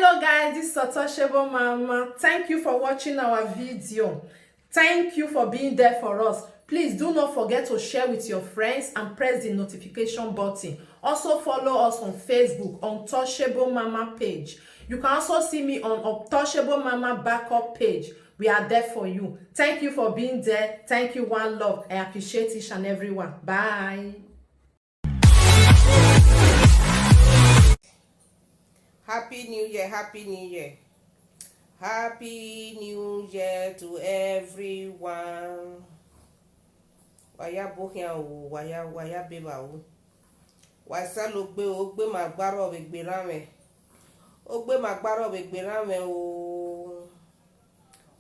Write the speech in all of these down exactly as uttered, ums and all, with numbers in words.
Hello guys, this is Untouchable Mama. Thank you for watching our video. Thank you for being there for us. Please do not forget to share with your friends and press the notification button. Also follow us on Facebook, Untouchable Mama page. You can also see me on Untouchable Mama backup page. We are there for you. Thank you for being there. Thank you, one love. I appreciate each and every one. Bye. Happy New Year, Happy New Year. Happy New Year to everyone. Wa ya bu khian o, wa ya, wa ya be vba o. Wa sẹ lo gbe o, ogbe ma gbarọ vbe egbe erhanmwẹ. Ogbe ma gbarọ vbe egbe erhanmwẹ o.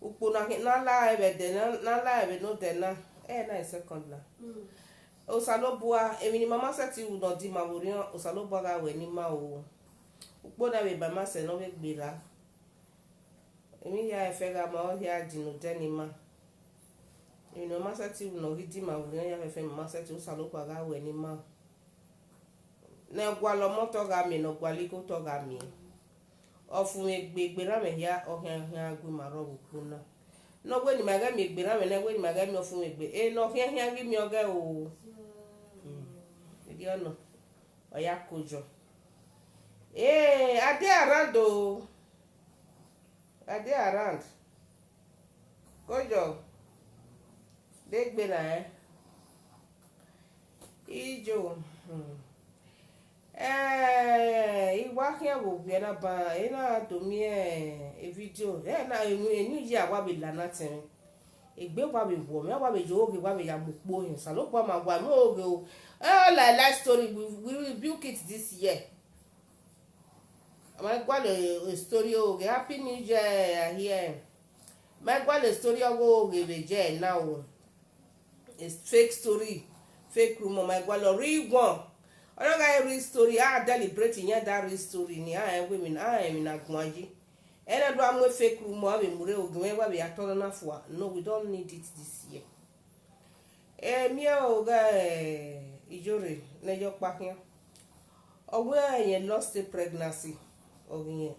Ukpo na khin, ne a la vbe ẹdẹ na, ne a la vbe ne odẹ na, ẹ na second na. Osanobua, emwi ne ima ma sẹtin ru ne ọ di ima vbe orhiọn, Osanobua gha ru ẹre ne ima o. Ukpo na vbe ba ima sẹ ne ọ vbe gberra. Emwi hia fẹfẹ gha ma, ọ hia di ne odẹ ne ima. Emwi ne ima ma sẹtin ru ne ọ ghi di ima vbe orhiọn hia fẹfẹ, ima ma sẹtin, Osanobua gha ru ẹre ne ima. Ne ọ gualọ ọmọ otọ gha miẹn, ne ọ gualọ igho otọ gha miẹn. Ọfumwegbe egbe erhanmwẹ hia, ọ khian khian gu ima rrọọ vbe ukpo na. Ne ọ wẹ ne ima ghẹ miẹn egbe erhanmwẹ, ne ọ wẹ ne ima ghẹ miẹn ọfumwegbe, ena ọ khian khian ghi miẹn ọghẹ o. Mm. Erriọ nọ, ọ ya kojọ. Eh, I dey around o. I dey around. Kojọ. De gbe na ẹ. Ijo. Hmm. Eh, I wa khian vbe owiẹ na ba, I na do miẹn e video. Eh, na enu, enu ye a wa vbe la na tẹn mwẹ. Egbe wa vbe wọ mwẹ, a wa vbe ye oghe, wa vbe ya mu ukpo hin. Osanobua ma wa mu oghe o. Eh, all our life story, we, we rebuke it this year. Ma gualọ story oghe, Happy New Year, I hear. Ma gualọ story ọghe oghe vbe ye na o. It's fake story, fake rumor, ma gualọ real one. Ọ na gha real story, a deliberate yan da real story ni, a rẹn wẹ emwi na, a rẹn emwi na guan yi. Ẹ na do a mu fake rumor, a vbe mu rre ogie mwẹ, wa vbe ya tọn na fua. No, we don't need it this year. Emiẹn oghẹ Iyore ne yọ kpa khian. Ọ wẹ irẹn lost a pregnancy, ọ ghi rẹn.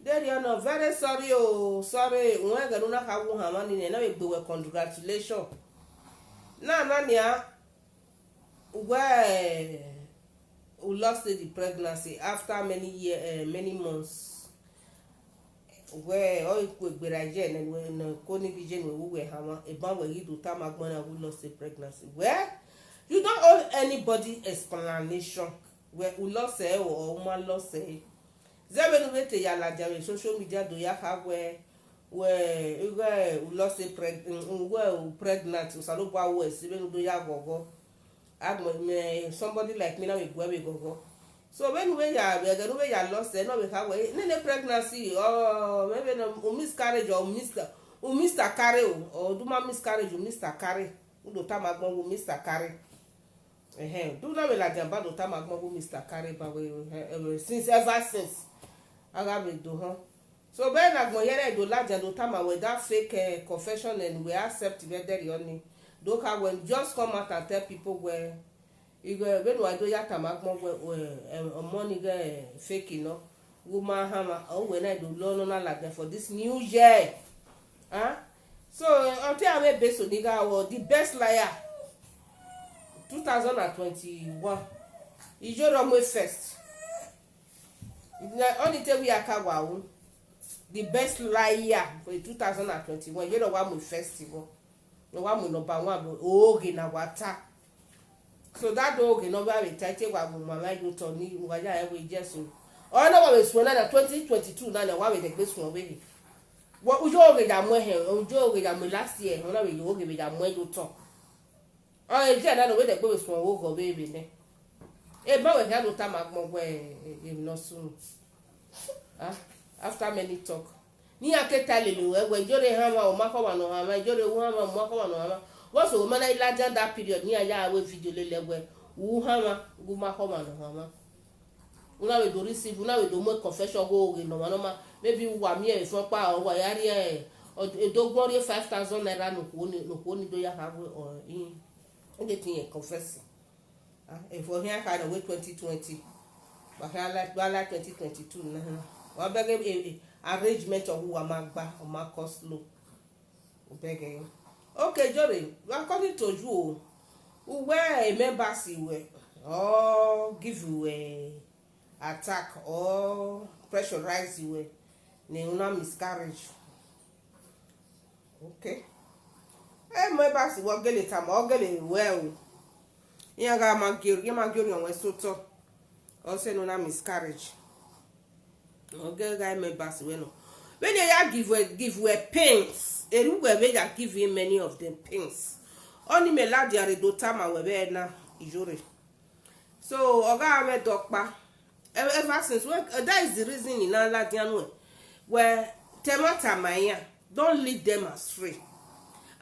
Derriọ nọ, very sorry o, sorry, uwẹ ẹghẹ ne u na kha wu hanmwa ni nẹ, na vbe gbe wẹ congratulation. Na na nian, wẹ u lost the pregnancy after many year, eh, many months. Wẹ ọ i ku egbe ra ye ne, ne ko ni ghi ye ne uwẹ hanmwa, eban wẹ ghi do tama agbọn na wẹ u lost a pregnancy. Well, you don't owe anybody explanation. Wẹ u lost ẹre o, or u ma lost ẹre. Zẹ vbene u vbe te ya ladian vbe social media do ya kha wẹ, wẹ, wẹ u lost a preg-, wẹ u pregnant, Osanobua ru ẹre si vbene u do ya ghọghọ. Agbọn mẹ, somebody like me na vbe guẹ vbe ghọghọ. So vbene u vbe ya, vbe ẹghẹ ne u vbe ya lost ẹre, ne ọ vbe kha wẹ, nene pregnancy, ọ, vbe vbene u miscarriage, or u mis-, u miscarry o, or u do ma miscarriage, u miscarry. U do tama agbọn wẹ u miscarry. Ẹhẹn, do na vbe ladian ba do tama agbọn wẹ u miscarry ba wẹ, eh, eh, since, ever since. A gha vbe do họn. So, vbe na agbọn hia na do ladian do tama wẹ that fake, eh, confession ne wẹ accept vbe ẹdẹrriọ ni. Do kha wẹ just come out and tell people wẹ, ighẹ vbene uwa do ya tama agbọn wẹ, wẹ, eh, ọmọ ni ghẹ fake nọ. Wẹ u ma hanmwa, ọ wẹ na do lọ nọ na ladian for this new year. Huh? So, eh, ọ te a mwẹ ebe eso ni gha wọ, the best liar, two thousand and twenty-one. Iyore ọ mu first. Na, ọ ni te wẹ a ka wa ru. The best liar for two thousand and twenty-one. Iyore ọ wa mu first vbọ. Ọ wa mu number one vbọ. Oghe na wa ta. So that day oghe ne ọ vbe ta, te wa gu ma mwa ye otọ ni, wa ya rẹn wẹ Jesu. Ọ na wa vbe suẹn na, na twenty twenty-two na, na wa vbe dẹgbe suẹn vbe. Wẹ, u yo ghe ya mu ẹhẹn, u yo ghe ya mu last year, ọ na vbe yo ghe vbe ya mu ẹn ye otọ. Ọ, e je na, na vbe dẹgbe vbe suẹn vbe oghọ vbe vbe nẹ. Eban wẹ khian do tama agbọn wẹ, e, emwi ne ọ sunu. Ah, after many talk. Ne iran ke ta lele ruẹ wẹ, Iyore hanmwa, u ma khọ ọmwa ne ọ hanmwa, Iyore u hanmwa, u ma khọ ọmwa ne ọ hanmwa. Vbọsẹ wẹ ma na i ladian that period, ne iran ya ru video lele wẹ, u hanmwa, gu ma khọ ọmwa ne ọ hanmwa. U na vbe do receive, u na vbe do mu confession gho ghe ne ọmwa ne ọ ma, maybe uwa miẹn vbe front kpa, ọ wa ya rhie, ọ, edogbọn rhie five thousand naira ne okhuo ni, ne okhuo ni do ya kha wẹ, ọ, i, i ghi te irẹn confess. Ah, efo khian kha nọ wẹ twenty twenty. Wa kha la, wa la twenty twenty-two na. Wa bẹghe, eh, eh, arrangement ọghe uwa ma gba, ọ ma kọ slow. U bẹghe. Okay, Ijore, according to you o, uwẹ members wẹ, or give wẹ attack, or pressurize wẹ, ne una miscarriage. Okay. Members wẹ ọ gele tama, ọ gele wẹ o. Iran gha ma gie, iran ma gie orhiọn wẹ sotọ. Ọ sẹ ne una miscarriage. Ọ gele gha members wẹ nọ. Vbene ya give wẹ, give wẹ pains, erha uwẹ vbe ya give him many of them pains. Ọni mẹ ladian rre do tama wẹ vbe na, Ijore. So, ọ gha mwẹ dọkpa. Ever since, well, that is the reason I na ladian nuẹn. Well, te ẹmwata ma iran, don't lead them astray.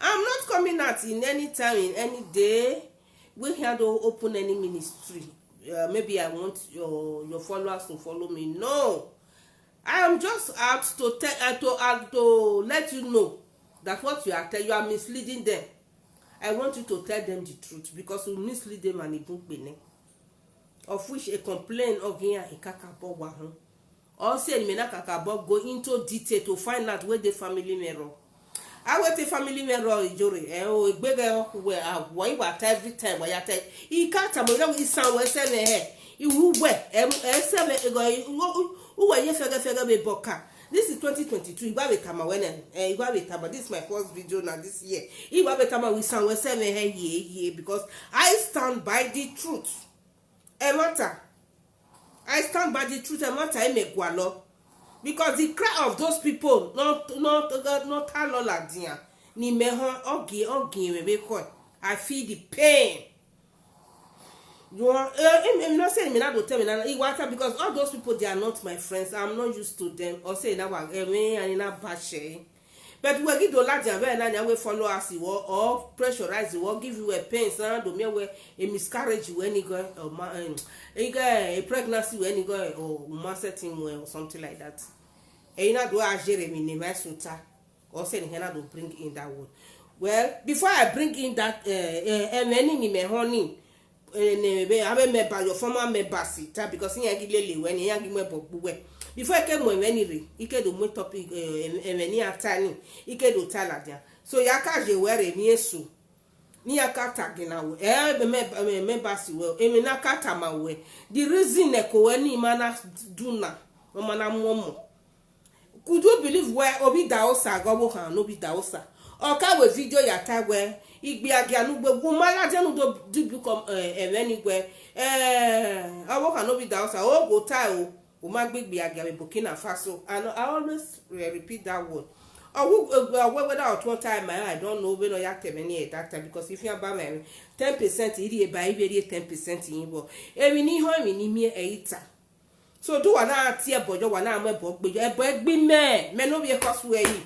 I'm not coming out in any time, in any day. We here to open any ministry. Uh, maybe I want your, your followers to follow me. No. I am just out to tell, uh, to, uh, to let you know that what you are tell, you are misleading them. I want you to tell them the truth because you mislead them and igun kpene. Of which a complain ọghe iran kakabọ wa họn. Ọ sẹ ne imẹ na kakabọ go into detail to find out wẹ the family mwẹ rrọọ. A wẹ te family mwẹ rrọọ, Ijore, ẹ o, egbe ghẹ ọ khu wẹ, a, wa i wa ta every time, wa ya ta. I ka tama wẹ, isan wẹ sẹ mwẹ hẹ, I ru wẹ, ẹ, ẹ sẹ mwẹ, ẹ, uwẹ ye fẹghẹfẹghẹ vbe bọka. This is twenty twenty-two. I wa vbe tama wẹ nẹ, eh, I wa vbe tama, this is my first video now this year. I wa vbe tama wẹ isan wẹ sẹ mwẹ hẹ ye, ye, because I stand by the truth. Ẹmwata, I stand by the truth, ẹmwata, I mẹ gualọ. Because the cry of those people, not, not, not ta lọ ladian, ne imẹ họn, ọ gie, ọ gie mwẹ vbe ekhọe. I feel the pain. You want, uh, him, him not saying me not to tell me now. He want, because all those people, they are not my friends. I'm not used to them. Or say now, I mean, I not bash. But we give the ladian where now we follow us, or pressurize, or give you a pain, son, do me where a miscarriage when you go, or ma, um, you get a pregnancy when you go, or ma setting well, or something like that. And you not do a Jeremy, name my suta. Or say, he not to bring in that word. Well, before I bring in that, uh, uh, many in my honey, eh, ne be, I remember your former member, sita, because he ain't lele when he ain't give me book. Before I came when he re, he could do more topic, eh, many after ni, he could do tell again. So, ya ka je where me so. Ni ya ka tag in our, eh, member, member, well, I mean, I can't tell my way. The reason they go any man do na, no man, I'm one more. Could you believe where Obi Daosa go wo han, Obi Daosa? Or ka we video ya ta where, igbe agia nu gbe, wo ma la je nu do, do become, eh, eh, anywhere. Eh, I wo han Obi Daosa, o go ta o, o ma gbe igbe agia we Burkina Faso. And I always, eh, repeat that word. I will, uh, uh, whether at one time, I, I don't know, when I tell many at that time, because if you buy my ten percent, it is by every ten percent in. Every ni home in me, a eater. So do wa na tie ẹbọ yọ, wa na mu ẹbọ gbe yọ, ẹbọ ẹgbe mẹ, mẹ ne ovbi ekhọe su ẹre.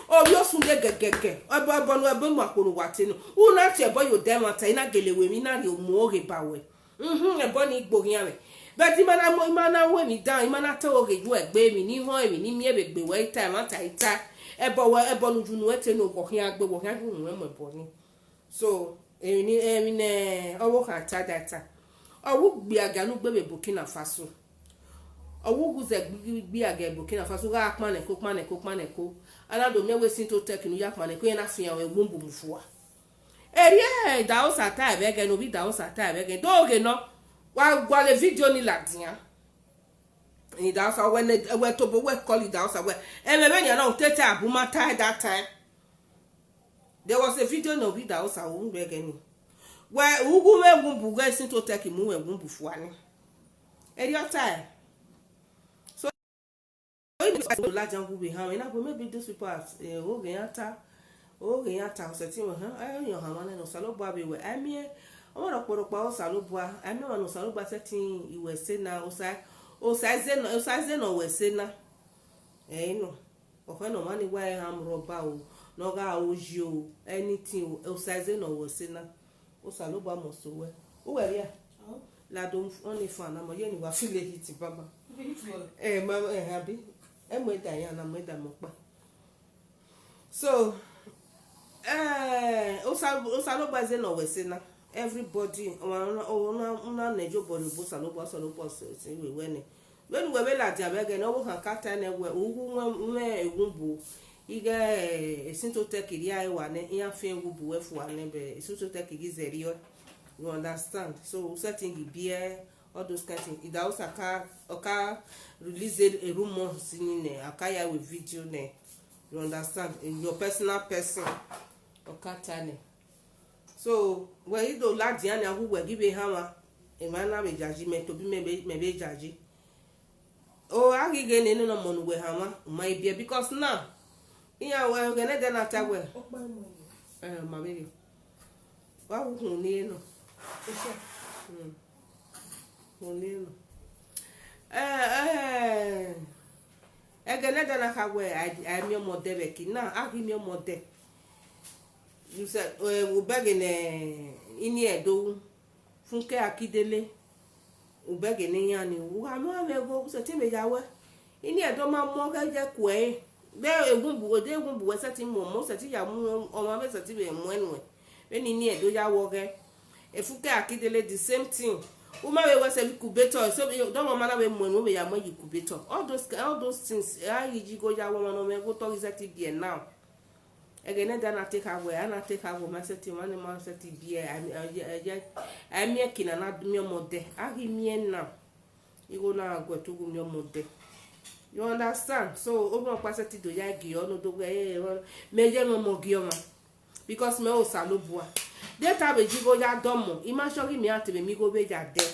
Ovbi osunde gẹgẹgẹ, ẹbọ, ẹbọ ne ẹbọ mu akponu wa te nọ. U na tie ẹbọ ye odẹ ẹmwata, I na gele wẹ emwi na rhie omuo ghe ba wẹ. Mhm, ẹbọ ni gbe oghian mwẹ. But I ma na mu, I ma na ru emwi dan, I ma na te oghe yu ẹgbe emwi ni họn emwi ni miẹn vbe egbe wẹ ita, ẹmwata ita. Ẹbọ wẹ, ẹbọ ne u yu nuẹn te nọ, wọ khian gbe, wọ khian yu nuẹn mu ẹbọ ni. So, emwi ni, emwi ne ọvbokhan ta da ta. Ọ wu gbiagia ne u gbe vbe Burkina Faso. Ọ wu gu zẹ gbi-, gbiagia Burkina Faso, gha kpanẹ ko, kpanẹ ko, kpanẹ ko. A na do miẹn wẹ Sinto Tech ne u ya kpanẹ ko, iran na fian ruẹ wumwumu fua. Erriọ Idahosa ta ẹvbo ẹghẹ ne ovbi Idahosa ta ẹvbo ẹghẹ. Do ghe nọ, wa gualọ vidio ni ladian. Idahosa, wẹ ne, wẹ tobọ, wẹ call Idahosa, wẹ, ẹmwẹ vbenian na, u te ta ẹre, bu ma ta ẹre that time. There was a video ne ovbi Idahosa ru vbe ẹghẹ ni. Wẹ, u gu mwẹ wumwumu, ghẹ Sinto Tech mu wẹ wumwumu fua ni. Erriọ ta ẹre. So, ladian gu vbe han, maybe those people are, eh, oghe iran ta, oghe iran ta, ọ sẹtin wẹ, hẹn, ẹ, ọmwa ne Osanobua vbe wẹ, a miẹn, ọmwa rhọkpọrhọkpa Osanobua, a miẹn ọmwa ne Osanobua sẹtin wẹ ẹse na, Osa, Osa ẹzẹ nọ, Osa ẹzẹ nọ wẹ ẹse na. Ẹ i nọ, ọ khẹ ne ọmwa ni wa armed robber o, ne ọ gha ro yi o, anything o, Osa ẹzẹ nọ wẹ ẹse na. Osanobua must wẹ. Uwẹ rria? Lado, ọni fan na, mọ ye ne wa feel hit baba. Hit what? Eh, ma, eh, abi. Ẹ mu ẹda yan na, mu ẹda mọ kpa. So, eh, Osa, Osanobua ẹzẹ nọ wẹ ẹse na. Everybody, una, una, una ne yo body bo Osanobua, Osanobua se, se we wẹ nẹ. Vbene uwẹ vbe ladian vbe ẹghẹ ne ọvbokhan ka tae nẹ wẹ, u wu mwẹ, mwẹ ewunbu, ighẹ Esintotech rhie ẹre wa nẹ, iran fian ewunbu wẹ fua nẹ, but Esintotech ghi zẹrriọ, you understand? So, u sẹtin ghi biẹ all those kind things. Idahosa ka, ọ ka release a, a rumor si ni nẹ, a ka ya ru video nẹ, you understand? Your personal person, ọ ka tae nẹ. So, wẹ i do ladian nia, wu wẹ ghi vbe hanmwa, emwa na vbe yayi, mẹ tobọ mẹ vbe, mẹ vbe yayi. O, a ghi ghe nene ọmọ ne uwẹ hanmwa, u ma i biẹ, because now, iran wẹ, ẹghẹ ne ẹdẹ na ta wẹ, ọkpa imọ ni. Eh, ma vbe ghe. Wa wu hun ni nọ. Oṣẹ. Hmm. Hun ni nọ. Eh, eh, ẹghẹ ne ẹdẹ na kha wẹ, a, a miẹn ọmọ ọdẹ vbe ẹki na, a ghi miẹn ọmọ ọdẹ. You said, eh, u bẹghe ne ini ẹdo wu. Funke Akindele, u bẹghe ne iran ni, u gha mu amwẹ gho, u sẹtin vbe ya wẹ. Ini ẹdo ma mu ọghẹ ye kuẹ ẹre. Vbe ewunbu, ode ewunbu wẹ sẹtin mu ọmọ, u sẹtin ya mu ọmwa vbe sẹtin vbe mu ẹnuẹn. Vbene ini ẹdo ya wẹ ọghẹ. Funke Akindele, the same thing. U ma vbe wẹ sẹ vbe incubator, so, dọmọ ma na vbe mu ẹnuẹn vbe ya mu ye incubator. All those, all those things, a ghi yi igho ya wẹ ọmwa ne ọ mwẹ gho otọ ghi sẹtin biẹ now. Ẹghẹ ne ẹdẹ na te kha wẹ, a na te kha wẹ, ma sẹtin, ọmwa ne ma sẹtin biẹ, a, a, a, a miẹn ẹki na na miẹn ọmọ ọdẹ, a ghi miẹn na, igho na gha guẹ te u ghi miẹn ọmọ ọdẹ. You understand? So, orhiọn ọkpa sẹtin do ya gie ọnọdọ wẹ, eh, mẹ ye mwẹ ọmọ gie ọmwa, because mẹ ho Osanobua. De te a vbe ye igho ya dọmọ, I ma sure ghi mẹ iran te vbe miẹn igho vbe ya dẹ.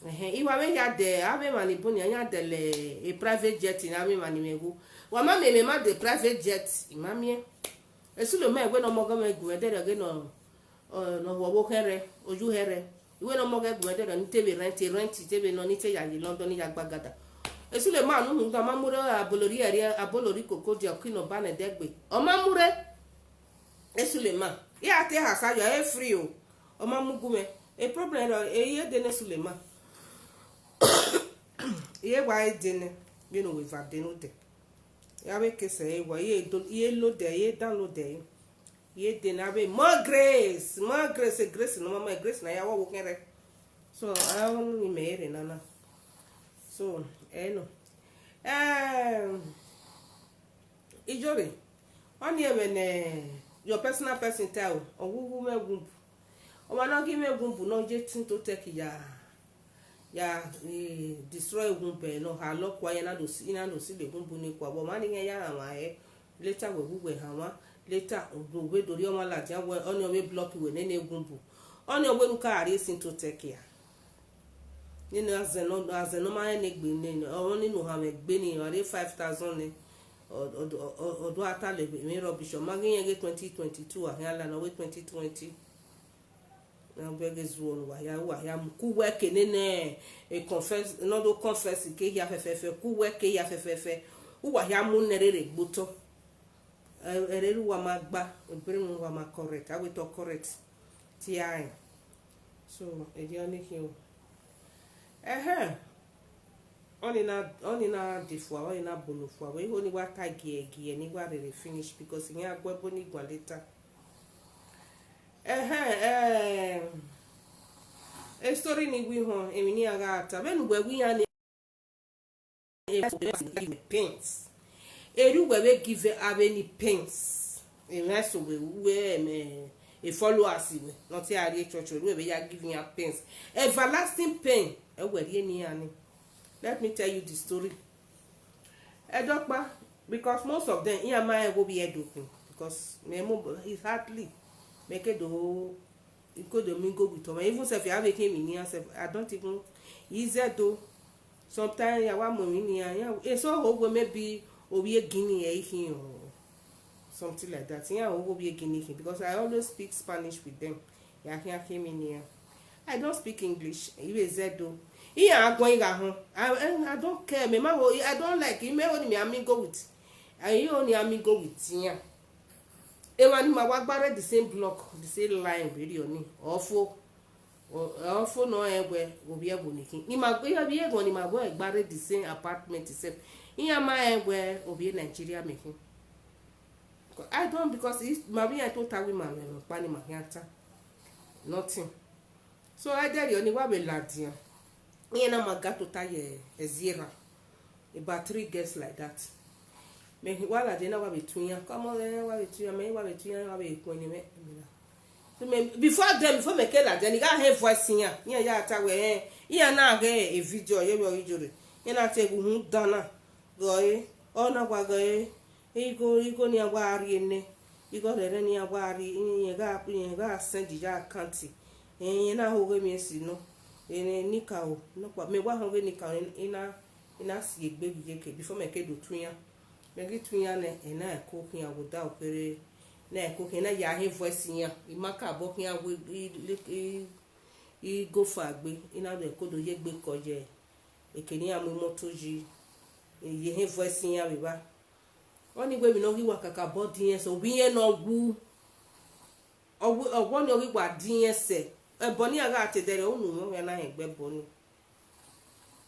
Ẹhẹn, I wa vbe ya dẹ, avbe emwa ni bun nian, iran dẹlẹ private jet ne avbe emwa ni mwẹ gho. Wa ma miẹn emwa ma dẹ private jet, I ma miẹn. Esulemma, wẹ ne ọmọ ọghẹ mwẹ gu mwẹ dẹrẹ ghe nọ, ọ, ne ọ hu ọvbokhan rẹ, oyu hẹ rẹ. Wẹ ne ọmọ ọghẹ gu mwẹ dẹrẹ ni te vbe rent, rent te vbe nọ, ni te ya ye London, ni ya gba gada. Esulemma, unu rhunmwuda, ọ ma mu rre abolorri ẹre, abolorri koko dia, ọki ne ọ ba nẹ ẹdẹgbe. Ọ ma mu rre. Esulemma, I ra te ha sa yọ, ẹ free o. Ọ ma mu gu mwẹ. E problem rọ, e ye de ne Esulemma. I ye wa de nẹ, vbene uweva de ne odẹ. Ya vbe ke sẹ ẹre wa, I ye do, I ye load ẹre, I ye download ẹre. I ye de ne avbe more grace, more grace, grace ne ọ ma, more grace ne a ya wọ wo kẹrẹ. So, a ni mẹ rre nana. So, ẹ nọ. Em, Iyore, ọnii ẹmwẹ ne your personal person ta o, ọ wu wu mwẹ wumbu. Ọmwa ne ọ ghi mwẹ wumbu ne ọ ye Esintotech ya, ya, eh, destroy wumbu ẹre ne ọ ha lọ kua, iran na do si, iran na do si lele wumbu ni kua. Vbe ọmwa ni iran ya rhan ọmwa ẹre, later wẹ wu wẹ hanmwa, later, u do vbe do rhie ọmwa ladian wẹ, ọnii ọ vbe block wẹ nene wumbu. Ọnii ọ wẹ ne u ka rrie Esintotech a. Nene azẹn nọ, azẹn ne ọ ma rẹn ne egbe nene, ọ nene u hanmwẹ egbe ni, ọ rre five thousand nẹ, ọ, ọ, ọ, ọ, ọ do a ta lẹ emwi rubbish, ọ ma ghi rẹn ghe twenty twenty-two, a khian la nọ wẹ twenty twenty. Na bẹghe zuọ ne uwa hia, uwa hia mu, ku uwẹ ke nene, e confess, ne ọ do confess ke hia fẹfẹfẹ, ku uwẹ ke hia fẹfẹfẹ, uwa hia mu nẹ rere gbe otọ. Ẹ, ẹre uwa ma gba, e brain uwa ma correct, a wẹ te ọ correct, te a rẹn. So, erriọ ọnii khin o. Ẹhẹn. Ọnii na, ọnii na de fua, ọnii na bolo fua. Wẹ igho ni wa ta giẹgiẹ, ni wa rere finish, because iran gu ẹbo ni guan later. Ẹhẹn, eh, story ni wẹ họn, emwi ne iran gha ta. Vbene uwẹ wẹ iran ni, pains. Erriọ uwẹ vbe give avbe ni pains. Emwa eso wẹ, wẹ, em, eh, followers wẹ, ne ọ te a rrie church, erriọ uwẹ vbe ya give iran pains. Everlasting pain, ẹ wẹ rhie ne iran ni. Let me tell you the story. Ẹdọkpa, because most of them, iran ma rẹn ghe ovbi Ẹdo khin, because mẹ mu, it's hardly, mẹ ke do, I could do mingle with them. Even sef, I have a came in here, sef, I don't even, is that though? Sometimes I want money in here. Yeah, it's all over maybe Ovie Guinea, eh, him or something like that. Yeah, over Ovie Guinea, because I always speak Spanish with them. Yeah, I can't came in here. I don't speak English. Even is that though? Yeah, I go in here. I, I, I don't care. Me, ma, I don't like him. Me, only me, I mingle with. I only I mingle with. Yeah. Emwa ni ma wa gba rre the same block, the same line, vberriọ ni, ọ fo, ọ, ọ fo ne ọ rẹn wẹ ovbi ẹvbo ni khin. Ni ma gbe, ovbi ẹvbo ni ma wẹ gba rre the same apartment sef. Iran ma rẹn wẹ ovbi Nigeria mẹ khin. I don't, because if ma vbe iran tota wẹ ima mwẹ ọkpa ni ma khian ta. Nothing. So, ẹdẹrriọ ni wa vbe ladian. Iran na ma ga tota ye ẹzi erha. About three girls like that. Mẹ wa ladian na wa vbe tu iran. Come on, eh, wa vbe tu iran, mẹ wa vbe tu iran, wa vbe khuẹn ne mwẹ. So mẹ, before them, before mẹ ke ladian, I gha hẹ voice iran. Iran ya ta wẹ, eh, iran na ghe e video, ye vbe ọ ghi jore. Iran na te gu uhunmwu dan na. Ghe ọre, ọ na wa ghe ọre. Igho, igho ne iran wa rhie nẹ, igho rẹrẹ ne iran wa rhie, iran gha, iran gha send ya account, irẹn na ho ghe emwi esi nọ, ene nikaro nọkpa, mẹ wa họn ghe nikaro, I na, I na si egbe vbe iyeke before mẹ ke do tu iran. Mẹ ghi tu iran nẹ, ẹ na ẹko khian vbe odaro kherhe, na ẹko khian, na ya hẹ voice iran, I ma ka obọ khian wẹ, I, I, I go fa egbe, I na do ẹko do ye egbe kọ ye, eke ne iran mu imoto yi, I ye hẹ voice iran vbe evba. Ọni wẹ emwi ne ọ ghi wa kakabọ diẹn sẹ, ovbi irẹn ne ọ wu, ọ wẹ, ọ wẹ ọni ọ ghi wa diẹn sẹ, ẹbọ ne iran gha te dẹrriọ, unu mwẹ ọ gha na rẹn gbe ẹbọ ni.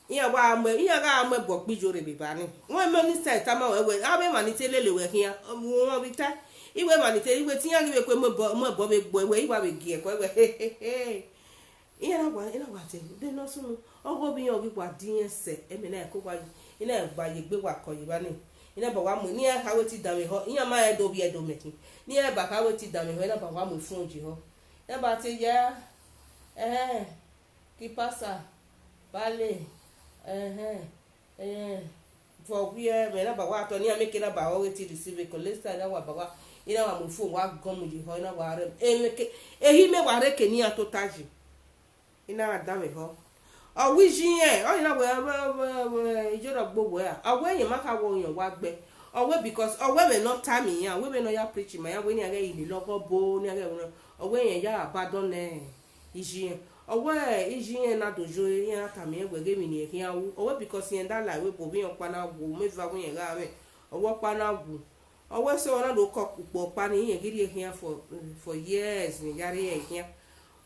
Iran wa mu, iran gha mu ẹbọ gbe iyore vbe evba ni. Wẹ mẹ ni sẹ tama wẹ, wẹ, avbe emwa ni te lele wẹ khian, wọn vbe ta. Iwẹ emwa ni te, iwẹ te iran ghi vbe kue mu ẹbọ, mu ẹbọ vbe gbe wẹ, I wa vbe gie ẹko wẹ. Iran na wa, iran na wa te, de ne ọ sunu, ọghe ovbi irẹn ọ ghi wa diẹn sẹ, ẹmwẹ na ẹko wa, I na gba ye egbe wa kọ ye evba ni. I na ba wa mu, ne iran kha wẹ te danmwehọ, iran ma rẹn do vbiẹ do mẹ khin. Ne iran ba kha wẹ te danmwehọ, I na ba wa mu ifun ye ehọ. I na ba te ya, ẹhẹn, kipasa, bale, ẹhẹn, ẹhẹn, vbe ọ wiẹ, mẹ na ba wa tọ, ne iran mieke na ba ọ ghe te receive call, later I na wa ba wa, I na wa mu ifun wa gọn mu ye ehọ, I na wa rẹ, emweke, ehi mẹ wa rre eke ne iran tota yi. I na gha danmwehọ. Ọ wẹ iye irẹn, ọ na wẹ, wẹ, wẹ, wẹ, iye rọ gbe owẹ ra? Ọ wẹ irẹn ma kha wẹ ọyọn wa gbe. Ọ wẹ because ọ wẹ vbene ọ tama iran, ọ wẹ vbene ọ ya preach ma iran, wẹ ne iran ghẹ lele ọghe ọbo, ne iran ghẹ, ọ wẹ irẹn ya abandon iye irẹn. Ọ wẹ iye irẹn na do yo, iran na tama irẹn wẹ ghe emwi ne irẹn khian ru. Ọ wẹ because irẹn da la ẹvbo ebo vbe irẹn ọkpa na wu, mẹ eva wẹ irẹn gha mwẹ. Ọ wẹ ọkpa na wu. Ọ wẹ so ọ na do kọ ukpo ọkpa ni, irẹn ghi rrie khian for, for years, ne ya rrie khian.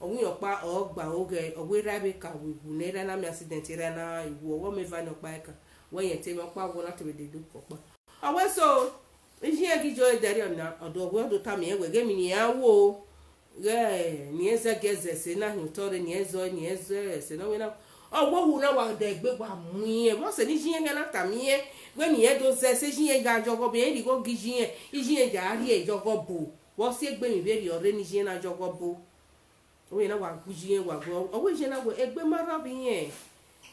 Ọ wẹ irẹn ọkpa ọ gba aro ghẹ, ọ wẹ erha vbe ka wu iwu ne erha na miẹn accident, erha na iwu, ọ wẹ ọ mẹ eva ne ọkpa ẹkan, wẹ irẹn te mwẹ ọkpa, wẹ ọ na te vbe dede ukpo ọkpa. Ọ wẹ so, iye irẹn ghi yo dẹrriọ na, ọ do wẹ ọ do tama irẹn wẹ ghe emwi ne iran ru o. Ghẹ ne irẹn zẹ gie zẹ ẹse na hin otọ rre, ne irẹn zọ, ne irẹn zẹ ẹse ne ọ wẹ na. Ọ wẹ ohu na wa dẹ egbe wa mu irẹn, vbọzẹ ne iye irẹn khian na tama irẹn wẹ ne irẹn do zẹ ẹse, iye irẹn ya yọghọ bu, irẹn rhie igho gie iye irẹn, iye irẹn ya rhie yọghọ bu. Vbe ọ si egbe emwi vberriọ rre ne iye irẹn na yọghọ bu. Ọ wẹ irẹn na wa gu iye irẹn wa gu, ọ wẹ iye irẹn na wẹ egbe ma rre vbe irẹn.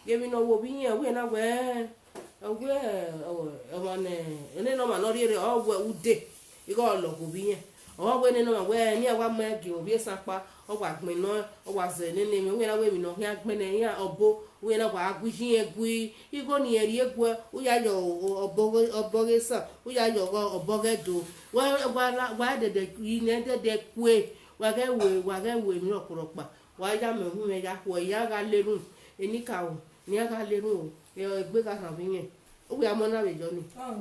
Vbe emwi ne ọ wẹ ovbi irẹn, ọ wẹ na wẹ, ọ wẹ, ọ, ọmwa ne, nene ọmwa ne ọ rhie rre, ọ wẹ ude, ighe ọ lọghọ ovbi irẹn. Ọ wẹ nene ọmwa wẹ ne iran wa mu ẹre gie ovbi esan ọkpa, ọ wa gbẹnnẹ, ọ wa zẹ nene emwi, ọ wẹ na wẹ emwi ne ọ khian gbẹnnẹ iran ọbo, ọ wẹ na wa gu iye irẹn gui, igho ne irẹn rhie guẹ, u ya yọ ọbọ ghe, ọbọ ghe esan, u ya yọ ọbọ ghe ẹdo. Wa, wa la, wa dẹdẹ, irẹn dẹdẹ kue, wa ghẹ wẹ, wa ghẹ wẹ emwi rhọkpọrọkpa. Wa ya mẹ uhunmwu ya khuẹ, iran gha lerun, enikaro ne iran gha lerun o, egbe gha rhan vbe irẹn. Uwẹ a mu na vbe yọ ni. Ah,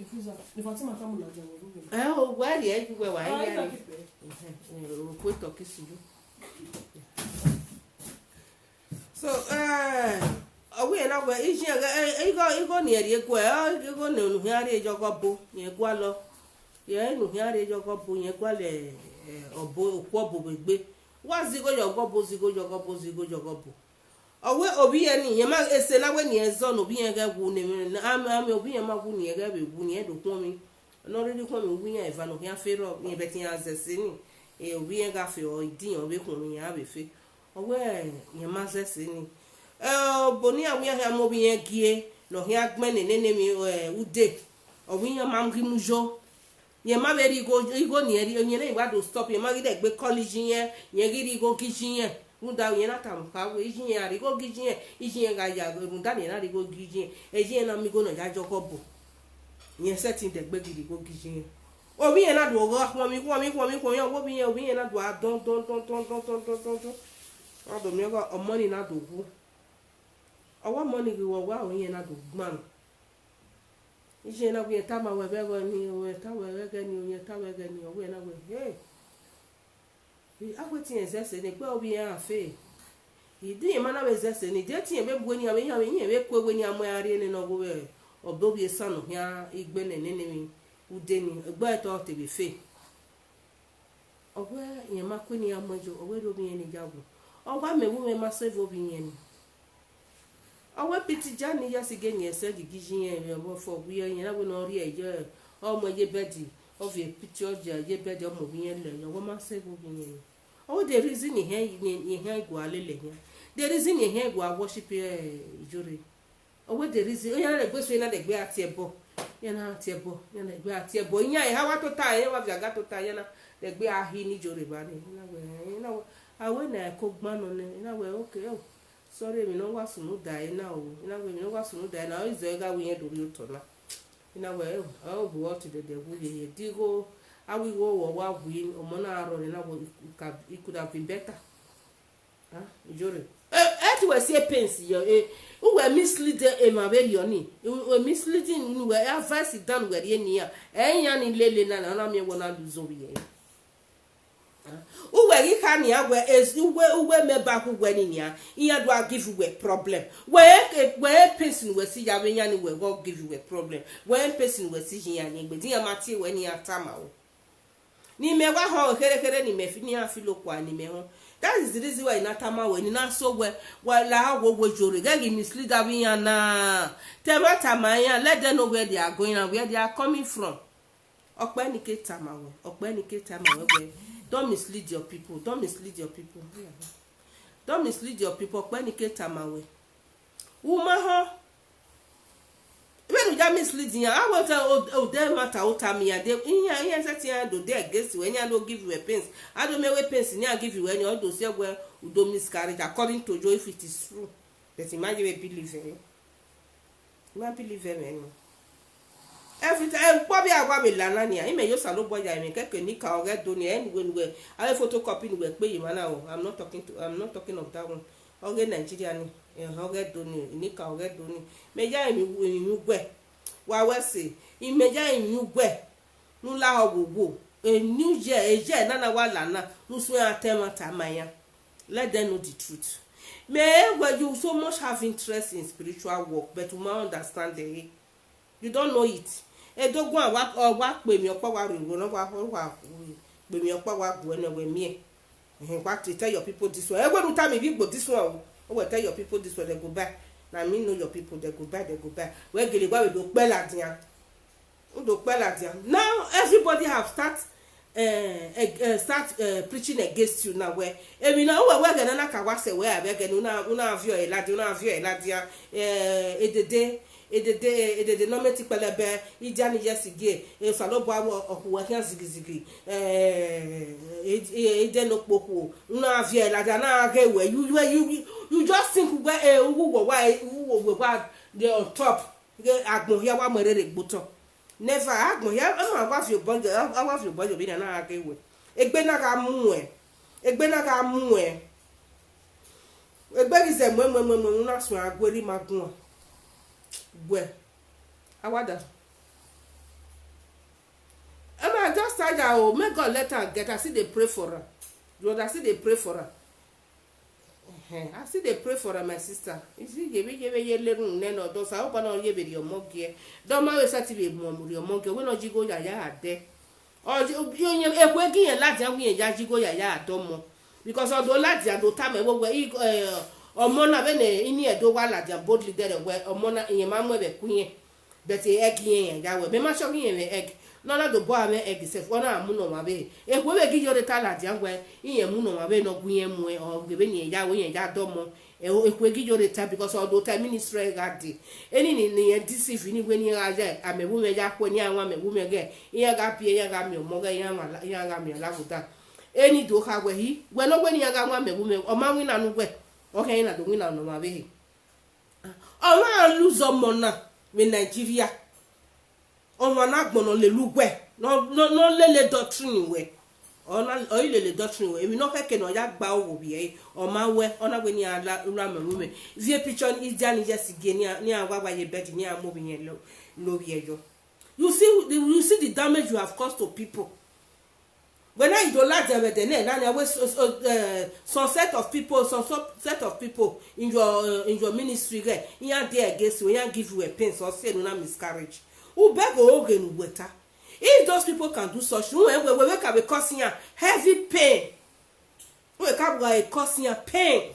Efuza, the Fatima come una jẹ wo. Ẹ o, wẹ rhie ju wẹ wa. Ah, ya ita rhie. Kipe. Ẹhẹn, ẹ, o ku etọ kisi yo. So, eh, ọ wẹ na wẹ, iye, eh, eh, igho, igho ne irẹn rhie guẹ, ọ, igho ne unu khian rhie yọghọ bu, irẹn gualọ. Irẹn unu khian rhie yọghọ bu, irẹn gualọ, eh, ọbo, okhuo ọbo vbe egbe. Wa zẹ igho yọghọ bu, zẹ igho yọghọ bu, zẹ igho yọghọ bu. Ọ wẹ ovbi irẹn ni, irẹn ma, ese na wẹ ne irẹn zọ ne ovbi irẹn ghẹ wu ne, amẹ, amẹ ovbi irẹn ma wu ne irẹn ghẹ vbe wu ne irẹn do khuọnmwi. Ne ọ rhirhi khuọnmwi, uwu iran eva ne ọ khian fe rrọọ, irẹn, but iran zẹ ẹse ni, eh, ovbi irẹn gha fe, ọ idin ọ vbe khuọnmwi, iran vbe fe. Ọ wẹ irẹn ma zẹ ẹse ni. Eh, obọ ne iran wẹ iran khian mu ovbi irẹn gie, ne ọ khian gbẹnnẹ nene emwi, eh, ude, ọ wẹ iran ma ghi mu yo. Irẹn ma vbe rhie igho, igho ne irẹn rhie, irẹn na wa do stop, irẹn ma ghi dẹ gbe call iye irẹn, irẹn ghi rhie igho gie iye irẹn. Rhunmwuda irẹn na tama kha wẹ iye irẹn gha rhie igho gie iye irẹn, iye irẹn gha ya rhunmwuda ne irẹn na rhie igho gie iye irẹn, iye irẹn na mu igho ne ọ ya yọghọ bu. Irẹn sẹtin dẹ egbe ghi rhie igho gie iye irẹn. Ovbi irẹn na do gha khuọnmwi, khuọnmwi, khuọnmwi, khuọnmwi, ọ wẹ ovbi irẹn, ovbi irẹn na do gha dọn, dọn, dọn. Ọ do miẹn ọghe ọmọ ni na do wu. Ọ wẹ ọmọ ni ghi vbe ọwa, ovbi irẹn na do gban. Iye irẹn na wẹ irẹn tama wẹ vbe ẹghẹ ni, irẹn ta wẹ vbe ẹghẹ ni, irẹn ta wẹ ẹghẹ ni, ọ wẹ irẹn na wẹ, hey. A wẹ te irẹn zẹ ẹse ne egbe ovbi irẹn a fe. Idin irẹn ma na vbe zẹ ẹse ni, de te irẹn vbe bu eni, iran vbe, iran vbe, iran vbe ku ewe ne iran mu iran rhie nene ọghe ọbo ovbi esan ne ọ khian igbẹnnẹ nene emwi ude ni, egbe ẹre te ọ te vbe fe. Ọ wẹ irẹn ma ku eni iran mu ẹyo, ọ wẹ rhie ovbi irẹn ni ya wu. Ọ wa mẹ vbe mwẹ ma sẹ vbe ovbi irẹn ni. Ọ wẹ pity Ijani Iyesi ghe yin ẹsẹ gigi yi irẹn vbe ọvbokhan, ọ wẹ irẹn na wẹ ne ọ rhie ye, ọ mu ye bed, ọ viọ pity ọdia ye bed, ọ mu ovbi irẹn lẹ yọ, ọ wẹ ọ ma sẹ vbe ovbi irẹn. Ọ wẹ the reason ne ehẹn, ne ehẹn gua lele ehẹn, the reason ne ehẹn gua worship, eh, Ijore. Ọ wẹ the reason, iran na gbe so, iran na gbe a tie ẹbọ, iran na tie ẹbọ, iran na gbe a tie ẹbọ, iran eha wa tota, iran wa viaga tota, iran na gbe a hi ne Ijore evba nẹ, iran na wẹ, iran na wẹ, a wẹ ne a ko gban nọ nẹ, iran na wẹ, okay, oh, sorry, emwi ne ọ wa sunu da ẹre na o, iran na wẹ emwi ne ọ wa sunu da ẹre na, ọ i zẹ gha wẹ irẹn do rhie otọ na. Iran na wẹ, oh, ọ bu ọtẹn dẹdẹ wu yeye, de igho, a wẹ igho wọ wa wi, ọmọ na rrọọ, iran na wẹ, he could have, he could have been better. Ah, Ijore. Eh, ẹ te wẹ si pains yọ, eh, uwẹ mislead emwa vberriọ ni, u, u misleading ne uwẹ, advice dan ne uwẹ rhie ne iran, ẹ iran ni lele na, na, ọ na miẹn wẹ ọ na lose ovbi ẹre. Ah, uwẹ ghi kha nian wẹ, eh, uwẹ, uwẹ mẹ ba khu wẹ ni nian, iran do a give uwẹ problem. Wẹ, eh, wẹ, eh, pains ne uwẹ si ya vbe iran ni, wẹ gha give uwẹ problem. Wẹ, eh, pains ne uwẹ si yi iran ni egbe, de iran ma tie wẹ ne iran tama o. Ne imẹ wa họn kherhe kherhe ne imẹ fi, ne iran filo kua ne imẹ họn. That is the reason why I na tama wẹ, ne I na so wẹ, wa la wo wo Ijore, ghẹ ghi mislead avbe iran na. Te ẹmwata ma iran, let them know where they are going and where they are coming from. Ọkpẹ ne I ke tama wẹ, ọkpẹ ne I ke tama wẹ wẹ, don't mislead your people, don't mislead your people. Don't mislead your people, ọkpẹ ne I ke tama wẹ. U ma họn. Vbene u ya mislead iran, a wẹ te o, o de ẹmwata ota ma iran, de iran, iran sẹtin iran do de against wẹ, iran do give wẹ pains. A do miẹn wẹ pains ne iran give wẹ ni, ọ do si wẹ u do miscarriage, according to you, if it is true. But I ma ye vbe believe ẹre. I ma believe ẹmwẹ nọ. Every time, ẹkpo vbe a wa vbe la na nian, imẹ ye Osanobua ya emwi kẹkẹ, nikka ọghẹ do ni, ẹ nuwẹ nuwẹ, avbe photocopy ne uwẹ kpe ye emwa na o. I'm not talking to, I'm not talking of that one. Ọghe Nigeria ni, ẹhẹn, ọghe do ni, nikka ọghe do ni. Mẹ ya emwi, emwi uwẹ, wa wẹ sẹ, imẹ ya emwi uwẹ, ne u lahọ wowo, eni uye, eye na na wa la na, ne u suẹn a ta ẹmwata ma iran. Let them know the truth. Mẹ wẹ, you so much have interest in spiritual work, but u ma understand ẹre. You don't know it. Edoguan wa, ọ wa kpe emwi ọkpa wa rhie, ne ọ wa, ọ wa kpe emwi ọkpa wa guẹ ne wẹ miẹn. Ehẹn, wa te tell your people this one. Ẹwẹ ne u tama ivbi Igbo this one o. Ọ wẹ tell your people this one, they go buy. Na me know your people, they go buy, they go buy. Wẹ gele wa vbe do kpẹ ladian. U do kpẹ ladian. Now everybody have start, eh, eh, eh, start, eh, preaching against you now. Wẹ emwi na, u wẹ wẹ ẹghẹ ne a na ka wa sẹ wẹ a vbe ẹghẹ ne u na, u na viọ ẹre ladian, u na viọ ẹre ladian, eh, edede, edede, edede ne ọ mẹ ti kpẹlẹbẹ, Ijani Iyesi gie, eh, Osanobua wẹ ọ khu wẹ khian zigizigi, eh, eh, eh, edẹ ne okpokhuo, u na viọ ẹre ladian, na ghe wẹ, you, you, you, you just think wẹ, eh, uwu wọ wa, eh, uwu wọ wa dey on top. Ghe agbọn hia wa mu ẹre rre gbe otọ. Never, agbọn hia, ọ ma wa viọ obọ, ọ wa viọ obọ ye ovbi na na ghe wẹ. Egbe na gha muẹn. Egbe na gha muẹn. Egbe ghi zẹ muẹn, muẹn, muẹn, muẹn, u na suẹn a guerri ma guan. Wẹ. Awada. Emwa just tired o, may God let am get, I still dey pray for am. You understand? I still dey pray for am. Ehen, I still dey pray for am, my sister. You see, yevbe, yevbe, ye lerun nẹ nọ, dọsa, ọba nọ ye vbe rhie ọmọ gie. Dọmọ vbe sẹtin vbe mu ọmọ rhie ọmọ gie, wẹ nọ ji igho ya ya dẹ. Ọ, ye, ye, ye, ekhue gi irẹn ladian wẹ irẹn ya ji igho ya ya dẹ ọmọ. Because ọ do ladian do tama ẹvbo wẹ, i, eh, ọmọ na vbene ini ẹn do wa ladian boldly dẹrẹ wẹ, ọmọ na, irẹn ma mu ẹvbo ku irẹn. But egg irẹn ya wẹ, mẹ ma sure ghi irẹn mwẹ egg. Ne ọ na do bọ mwẹ egg sef, ọ na mu ne ọmwa vbe. Ekhue vbe gi Iyore ta ladian wẹ, irẹn mu ne ọmwa vbe ne ọ gu irẹn muẹn, ọ ghe vbene irẹn ya wẹ, irẹn ya dẹ ọmọ. Ekhue gi Iyore ta, because ọ do ta ministry gha dee. Eni ni, ne irẹn deceive ni wẹ ne irẹn gha ya amẹ vbe umwẹ ya khuẹ, ne iran wan amẹ vbe umwẹ ghẹ, iran gha biẹ, iran gha miẹn ọmọ ghẹ, iran wan la-, iran gha miẹn ọlavboda. Eni do kha wẹ hi, wẹ ne ọ wẹ ne iran gha wan amẹ vbe umwẹ, ọ ma winna ne uwẹ, ọ khian na do winna ne ọmwa vbe he. Ọmwa lose ọmọ na vbe Nigeria. Ọmwa ne agbọn nọ lele uwẹ, nọ, nọ, nọ lele doctrine wẹ. Ọ na, ọ i lele doctrine wẹ. Emwi ne ọ khẹke ne ọ ya gba ogho vbiẹ ẹre, ọ ma wẹ, ọ na wẹ ne iran la, la amẹ vbe umwẹ. Viẹ picture Ijani Iyesi gie, ne iran, ne iran wa wa ye bed, ne iran mu ovbi irẹn lo, lo vbiẹ yọ. You see, you see the damage you have caused to people. Wẹ na i do ladian vbe ẹdẹ nẹ, na nian wẹ so, so, eh, some set of people, some, some set of people in your, eh, in your ministry ghẹ, iran dey against you, iran give you a pain, so say no na miscarriage. U beg o, ghe ne uwẹ ta. If those people can do such, u wẹ, wẹ, wẹ, wẹ ka vbe cause iran heavy pain. U wẹ ka vbe cause iran pain.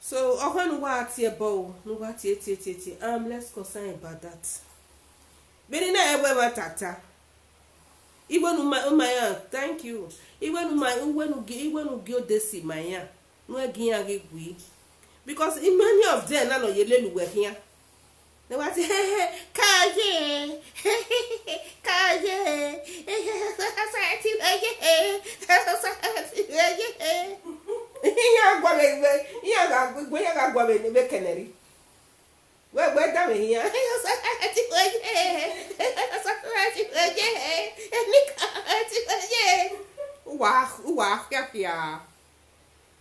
So, ọkhọ ne uwa tie ẹbọ o, ne uwa tie, tie, tie, tie. I'm less concerned about that. Vbene na ẹwẹ mwa tata. Iwẹ ne u ma, u ma ya, thank you. Iwẹ ne u ma, iwẹ ne u gi, iwẹ ne u gi odesi ma ya. Ne uwẹ gi iran ghi gui. Because many of them na nọ ye lele uwẹ khian. Ne wa ti, ka ye, ka ye, society ye, society ye. Iran gua vbe, iran gha gu, iran gha gua vbe, vbe kẹnẹ rre. Wẹ, wẹ danmwehọ iran. Society ye, society ye, nika ti ye. Uwa, uwa khiakhia.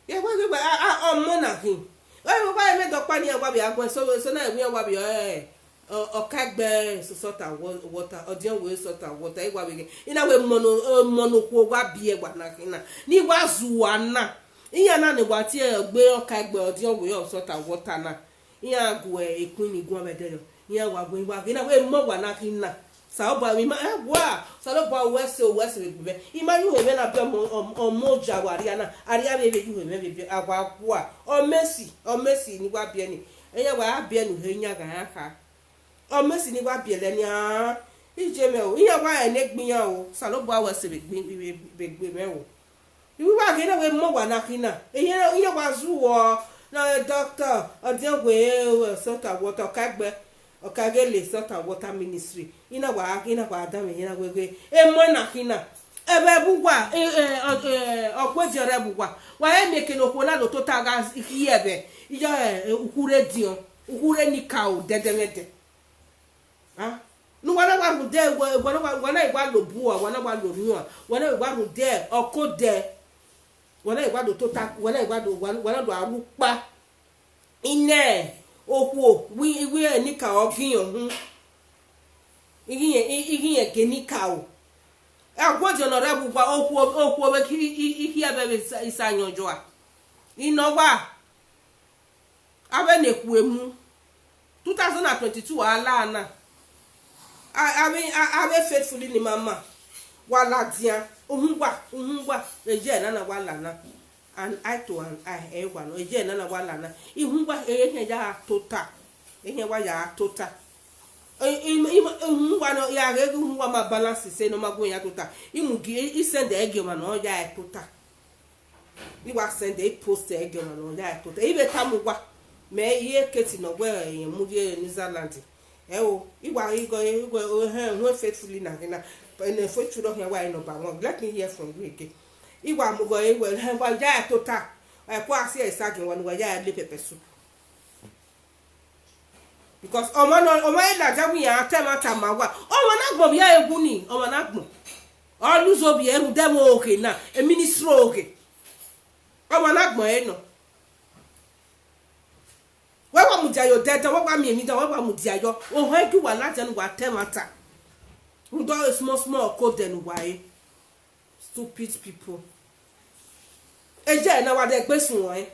Ye wẹ, wẹ, wẹ, a, a, ọmọ na khin. Wẹ, wẹ, wẹ, mẹ dọkpa ne iran wa vbe agbọn, so, so na iran wa vbe, eh, ọ, ọkaegbe salt and wa-, water, ọdiọn wẹ salt and water, I wa vbe ghe. I na wẹ mọ ne, eh, mọ ne okhuo wa biẹ wa na khin na. Ne I wa zua na. Iran na ne wa tie egbe ọkaegbe ọdiọn wẹ salt and water na. Iran gu ẹkun ni guan vbe ẹdẹrriọ. Iran wa gu, I wa ghe na wẹ mọ wa na khin na. Osanobua, I ma, eh, wa, Osanobua, wẹ sẹ, wẹ sẹ vbe gbe mwẹ. I ma ye uhe mwẹ na biẹ ọmọ, ọmọ, ọmọ oja wa arria na, arria vbe vbe ye uhe mwẹ vbe biẹ, a wa gua. Ọ mẹ si, ọ mẹ si ne I wa biẹ ni. Iran wa biẹ ne uhe iran gha iran kha. Ọ mẹ si ne I wa biẹ lẹ nian. Iye mwẹ o, iran wa rẹn ne egbe iran o, Osanobua wẹ sẹ vbe gbe, vbe, vbe gbe mwẹ o. I wa ghe na wẹ mọ wa na khin na. Iran, iran wa zu wọ, na doctor, ọdiọn wẹ, eh, salt and water, ọkaegbe, ọkaegbe salt and water ministry. I na wa, I na wa danmwehọ iran wẹ ghe, emọ na khin na. Ẹvbo ẹvbo uwa, eh, eh, ọ, eh, ọgua ediọn rre ẹvbo uwa. Wa he miẹn eke ne okhuo na do tota gha khiẹ vbe, iyọ, eh, ukhu rre ediọn, ukhu rre nika o, dẹdẹmwẹdẹ. Ah, ne uwa na wa rhunmwuda, uwa, uwa na wa, uwa na wa lo obua, uwa na wa lo orhiọn, uwa na wa rhunmwuda ọkọ odẹ, uwa na wa do tota, uwa na wa do, uwa, uwa na do aro ukpa. Inẹ okhuo, wẹ, wẹ nika ọ ghi yan uhunmwu. I ghi yan, I, I ghi yan eke nika o. Ẹguọdiọn ne ọ rre ẹvbo uwa, okhuo, okhuo vbe khin, I, I, I khiẹ vbe vbe isa, isa yan ọjọa. I nọ wa. Avbe ne khu emu, two thousand and twenty-two a la na. A, avbe, a, avbe faithfully ni ma ma. Wa ladian, uhunmwu uwa, uhunmwu uwa, eje na na wa la na. And eye to an eye, ẹ wa nọ, eje na na wa la na. Ihunmwu uwa, ehe khian ya tota. Ehe wa ya tota. I, i, i, uhunmwu uwa nọ, ya ghe ghe uhunmwu uwa ma balance sẹ ne ọ ma gu ya tota. I mu gi, I, I send ẹre gie ọmwa ne ọ ya tota. I wa send, I post ẹre gie ọmwa ne ọ ya tota. I vbe tama uwa, mẹ i re Katie ne ọ wẹ irẹn mu rrie Netherlands. Ẹ o, I wa ghi gọ, I gọ, ehẹn, uhẹn faithfully na ghe na. Ene faithful khian wa number one. Let me hear from you again. I wa mu gọ, I wa, ehẹn, wa ya tota. Ẹ kua si esa gin wa ni wa ya le pepper soup. Because ọmọ nọ, ọmọ e ladian wẹ iran ta ẹmwata ma wa. Ọmọ na gbọn vbe iran wu ni, ọmọ na gbọn. Ọ lose ovbi ẹre rhunmwuda ẹmwẹ oghe na, e ministry oghe. Ọmọ na gbọn ẹre nọ. Wẹ wa mudia ye odẹ dan, wẹ wa miẹn emwi dan, wẹ wa mudia yọ. Ohẹn gie uwa ladian ne uwa ta ẹmwata. Rhunmwuda small small ọke odẹ ne uwa re. Stupid people. Eje na wa dẹ egbe suẹn ọẹn.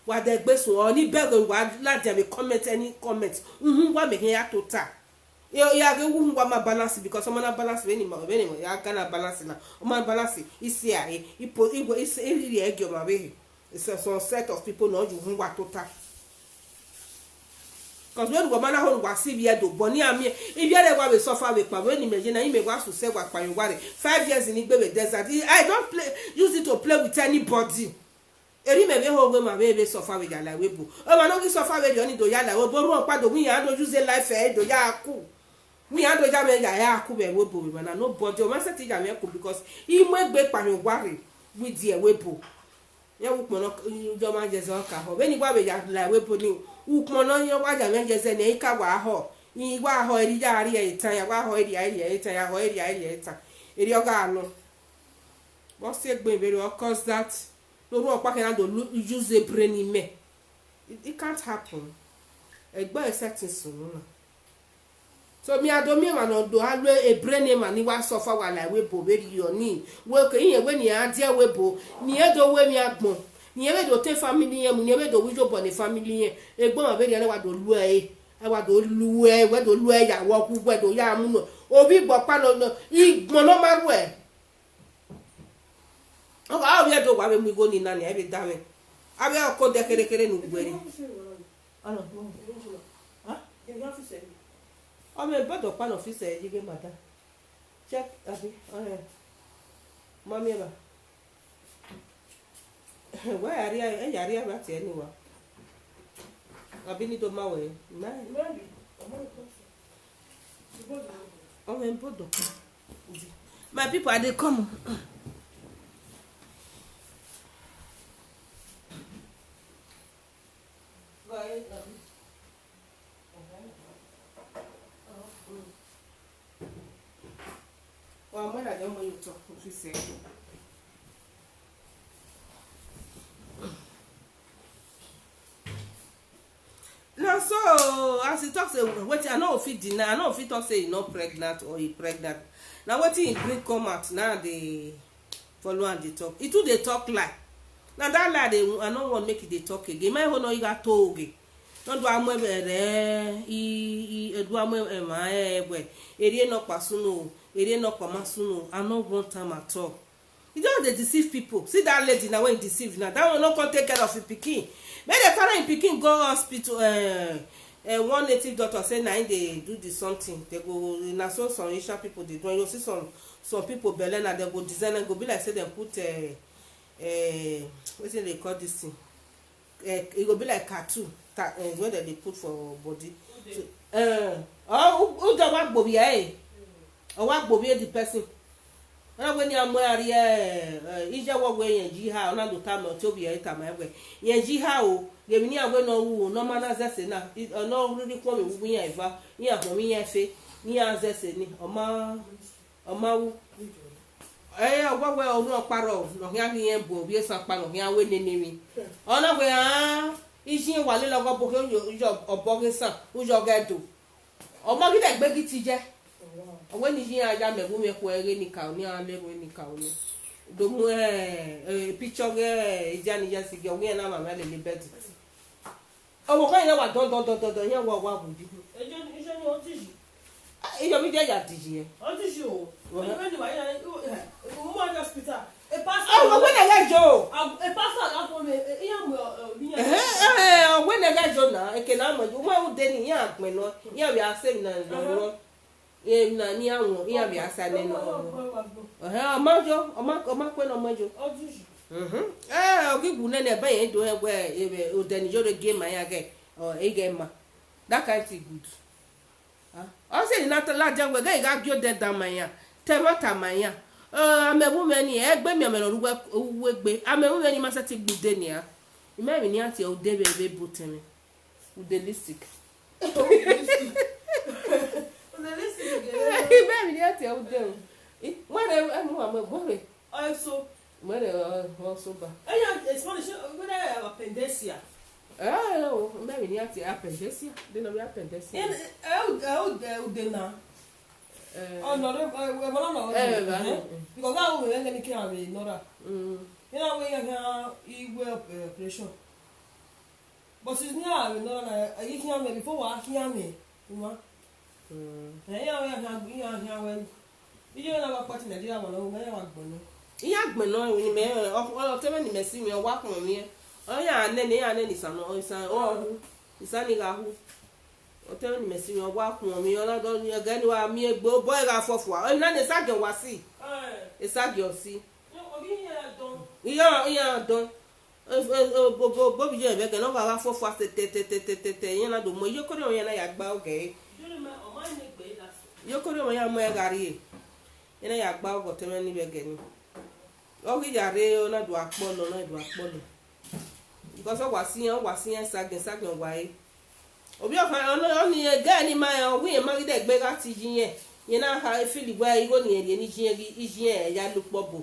Wa dẹ egbe suẹn ọẹn. Ni bẹghe wa ladian vbe comment any comment. Uhunmwu wa mẹ khian ya tota. Yo, ya ghe uhunmwu wa ma balance because ọmọ na balance vbene ima, vbene ima ya ga na balance na. Ọmọ na balance isi a he, ipo, iwe, isi, iri ẹgiọ ma vbe he. It's a, some set of people nọ ye uhunmwu wa tota. Because vbene uwa ma na ho ne uwa si ivbi Ẹdo, but ne iran miẹn, ivbi Ẹdo wa vbe suffer vbe kpa, vbene imẹ ye na, imẹ wa suse wa kpa ye uwa rre. Five years ni gbe vbe desert. I, I don't play, use it to play with anybody. Erha imẹ vbe ho wẹ emwa vbe, vbe suffer vbe ya la ẹvbo ebo. Emwa ne ọ ghi suffer vberriọ ni do ya la ẹvbo ebo, rhunmwuda do wẹ iran do use life ẹre do ya ku. Wẹ iran do ya mwẹ ya, ya ku vbe ẹvbo ebo vbe emwa na, nobody, ọmwa sẹtin ya mwẹ ku because I mu egbe kpa hin uwa rre, wẹ I die ẹvbo ebo. Iran wẹ ukpọn nọ, iye ọmwa ye ẹzẹ ọ ka họ. Vbene I wa vbe ya la ẹvbo ebo ni, ukpọn nọ iran wa ya mwẹ ye ẹzẹ ne I ka wa họ. I wa họ erriọ ya rrie ẹre tan, ya wa họ erriọ, erriọ ẹre tan, ya họ erriọ, erriọ ẹre tan. Erriọ ọ gha nọ. Vbe ọ si egbe vberriọ, cause that, ne orhunmwu ọkpa khian na do lu, use brain imẹ. It, it can't happen. Egbe ẹre sẹtin sunu na. So, mẹ a do miẹn emwa ne ọ do gha lu brain emwa ni wa suffer wa la ẹvbo ebo vberriọ ni. Wẹ ke irẹn wẹ ne iran die ẹvbo ebo, ne irẹn do ru emwi agbọn, ne irẹn vbe do te family irẹn mu, ne irẹn vbe do ru iyobọ ne family irẹn. Egbe ọmwa vberriọ na wa do lu ẹre, a wa do lu ẹre, wẹ do lu ẹre ya vbe ọghe uwẹ do ya mu nọ. Ovbi igbo ọkpa nọ, nọ, igbọn ne ọ ma ruẹ. Ọ gha ovbi Ẹdo wa vbe mu igho ni na nia, ẹ vbe da mwẹ. Avbe ọkọ odẹ kherhe kherhe ne u gbe ẹre. Ọmọ ẹbọdọ ọkpa ne ọ fi sẹ ye ghe madam. Check, abi, ọrẹ, ma miẹn evba. Wa ya rhie, ẹ ya rhie evba tie ne uwa. Abi ne I do ma wẹ na. Ọmọ ẹbọdọ ọkpa. My people, I dey come. Wa mu ẹre, a de mu ẹre otọ, o fi sẹ. Na so, as he talk say, wetin, I no fit deny, I no fit talk say he not pregnant or he pregnant. Na wetin he bring come out now, dey follow am dey talk. He too dey talk lie. Na that lie dey, I no want make he dey talk again. My own no, he got told again. No do a mu ẹvbo rẹ, I, I, e do a mu emwa rẹ wẹ, erriọ nọkpa sunu o, erriọ nọkpa ma sunu o, I no want am at all. He just dey deceive people. See that lady now wey he deceive now. That one no come take care of him pikin. Make dem carry him pikin go hospital. Eh, eh, one native doctor say na him dey do the something. They go, na so some Asian people dey do. You go see some, some people belle na, dem go design am, go be like say dem put, eh, eh, wetin dem dey call this thing? Eh, e go be like tattoo, ta-, eh, wey dem dey put for body. So, eh, or u, u just wa gbobia e, or wa gbobia the person. Ọ na wẹ ne iran mu ẹre rrie, eh, iye wọ wẹ irẹn yi ha, ọ na do tama ọtẹn ovbi ẹre tama wẹ, irẹn yi ha o, ghe emwi ne iran wẹ ne ọ ru o, ne ọ ma na zẹse na, i, ọ ne ọ rhirhi khuọnmwi vbe uwu iran eva, iran khuọnmwi iran ẹfe, ne iran zẹse ni, ọ ma, ọ ma ru. Ẹ, ọ wẹ wẹ orhunmwu ọkpa rrọọ ne ọ khian ghi rẹn bu ovbi esan ọkpa ne ọ khian wẹ nene emwi. Ọ na wẹ, ah, iye wa lele ọghe ọbo khin, uyo, uyo ọbọ ghe esan, uyo ọghe Ẹdo. Ọ ma ghi dẹ gbe ghi te iye. Ọ wẹ ne iye iran ya mẹ vbe umwẹ khuẹ, ghe ne I ka ru ne iran le ruẹ, ne I ka ru nẹ. Do mu, eh, eh, picture ọghe, eh, Ijani Iyẹsi ghe, ọ wẹ iran na mwamwa lele bed. Ọvbokhan iran wa dọn dọn dọn dọn dọn, iran wa wa vbe ubi. Ah, iyọ vbe iye ya diyi ẹn. Ọvbokhan ne ghẹ yo. Ẹhẹn, ẹhẹn, ọ wẹ ne ghẹ yo na, eke na mọ, u ma ru de ni, iran gbẹn nọ, iran vbe a sẹ emwi na nọ. Emwi na ne iran wọn, iran vbe a sa nẹ nọ. Ẹhẹn, ọ ma yo, ọ ma, ọ ma kue ne ọ ma yo. Mhm. Eh, ọ ghi wu nene ẹbe irẹn do rẹn wẹ, eh, odẹ ne Iyore gie ma iran ghẹ, ọ, e ghẹ ma. That kind thing good. Ọ sẹ ne I na ladian wẹ, ghẹ I gha gie odẹ dan ma iran, ta ẹmwata ma iran. Amẹ vbe mwẹ ni, ẹ gbe miẹn mwẹ ne ọ rre uwu egbe, amẹ vbe mwẹ ni ma sẹtin gbe ude nian. I ma emwi ne iran tie ude vbe, vbe bu otẹn mwẹ. Ude lipstick. Ude lipstick. I ma emwi ne iran tie ude o. I, wẹ rẹ, ẹ mu wa mu ẹguọ rre. Ọre so. Wẹ rẹ, ọ, ọ so ba. Eyan Spanish, wẹ rẹ appendicia. Ẹ, o, I ma emwi ne iran tie appendicia. De nọ vbe appendicia? Ẹ, ẹ, ẹ, ẹ, ude na. Eh. Ọ nọ rre, eh, ẹmwẹ na nọ rre. Eh, because a ru mwẹ ẹghẹ ne I ke iran vbe nọ ra. Mm. Iran wẹ iran khian i wẹ, eh, operation. But since ne iran vbe nọ ra na, I ghi khian mwẹ before wa khian mwẹ, I ma. Mm. Eh, iran wẹ iran khian, iran khian wẹ. Iye na wa kpati Nigeria wa nọ, iran wa gbẹnnọ. Iran gbẹnnọ, emwi ne imẹ, ọ, ọ, ọtẹn mwẹ ne imẹ si mwẹ, ọ wa khuọnmwi mwẹ. Ọ iran nene, iran nene isan nọ, isan, ọ hu, isan ni gha hu. Ọtẹn mwẹ ne imẹ si mwẹ, ọ wa khuọnmwi, ọ na dọ, ẹghẹ ne wa miẹn egbe, obọ ẹre gha fọfua. Emwi na ne esagiẹn wa si. Eh. Esagiẹn ọ si. Ọ ghi iran dọn. Iran, iran dọn. E, e, e, obobo vbe iye vbe ẹghẹ ne ọ gha gha fọfua tẹtẹtẹtẹtẹ, iran na do mu iyokori ọmwa iran na ya gba ogẹ ẹre. Iyokori ọmwa iran mu ẹre gha rrie. Iran na ya gba ogẹ ọtẹn mwẹ ni vbe ẹghẹ ni. Ọ ghi ya rre, ọ na do akpọ nọ, ọ na do akpọ nọ. Because ọ wa si iran, ọ wa si iran esagiẹn, esagiẹn ọ wa re. Ovbi ọkhan, ọ ni, ọ ni ẹghẹ ne ima rẹn, ọ wẹ irẹn ma ghi dẹ gbe gha tie iye irẹn, irẹn na kha feel wẹ igho ne irẹn rhie ne iye irẹn ghi, iye irẹn ya la ukpọ bo.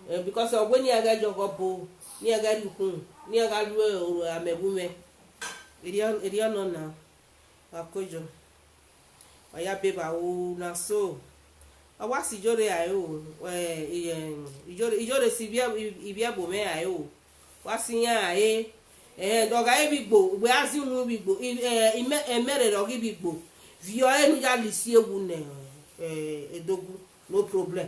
Eh, because ọ wẹ ne iran ghẹ yọghọ bo, ne iran ghẹ rhie ukhunmwu, ne iran gha lu oro amẹ vbe mwẹ. Erriọ, erriọ nọ na, wa koyọ. Wa ya be evba ru na so. Ọ wa si iyore rae o, eh, iyore, iyore si ivbi, ivbi ẹvbo mwẹ rae o. Wa si iran rae, eh, ọ gha re ivbi Igbo, wẹ a zẹ uhunmwu ivbi Igbo, i, eh, imẹ, ẹmẹrhẹrhẹ ọ ghi ivbi Igbo. Viọ ẹre ne u ya la isi ewu nẹ, eh, Edogu, no problem.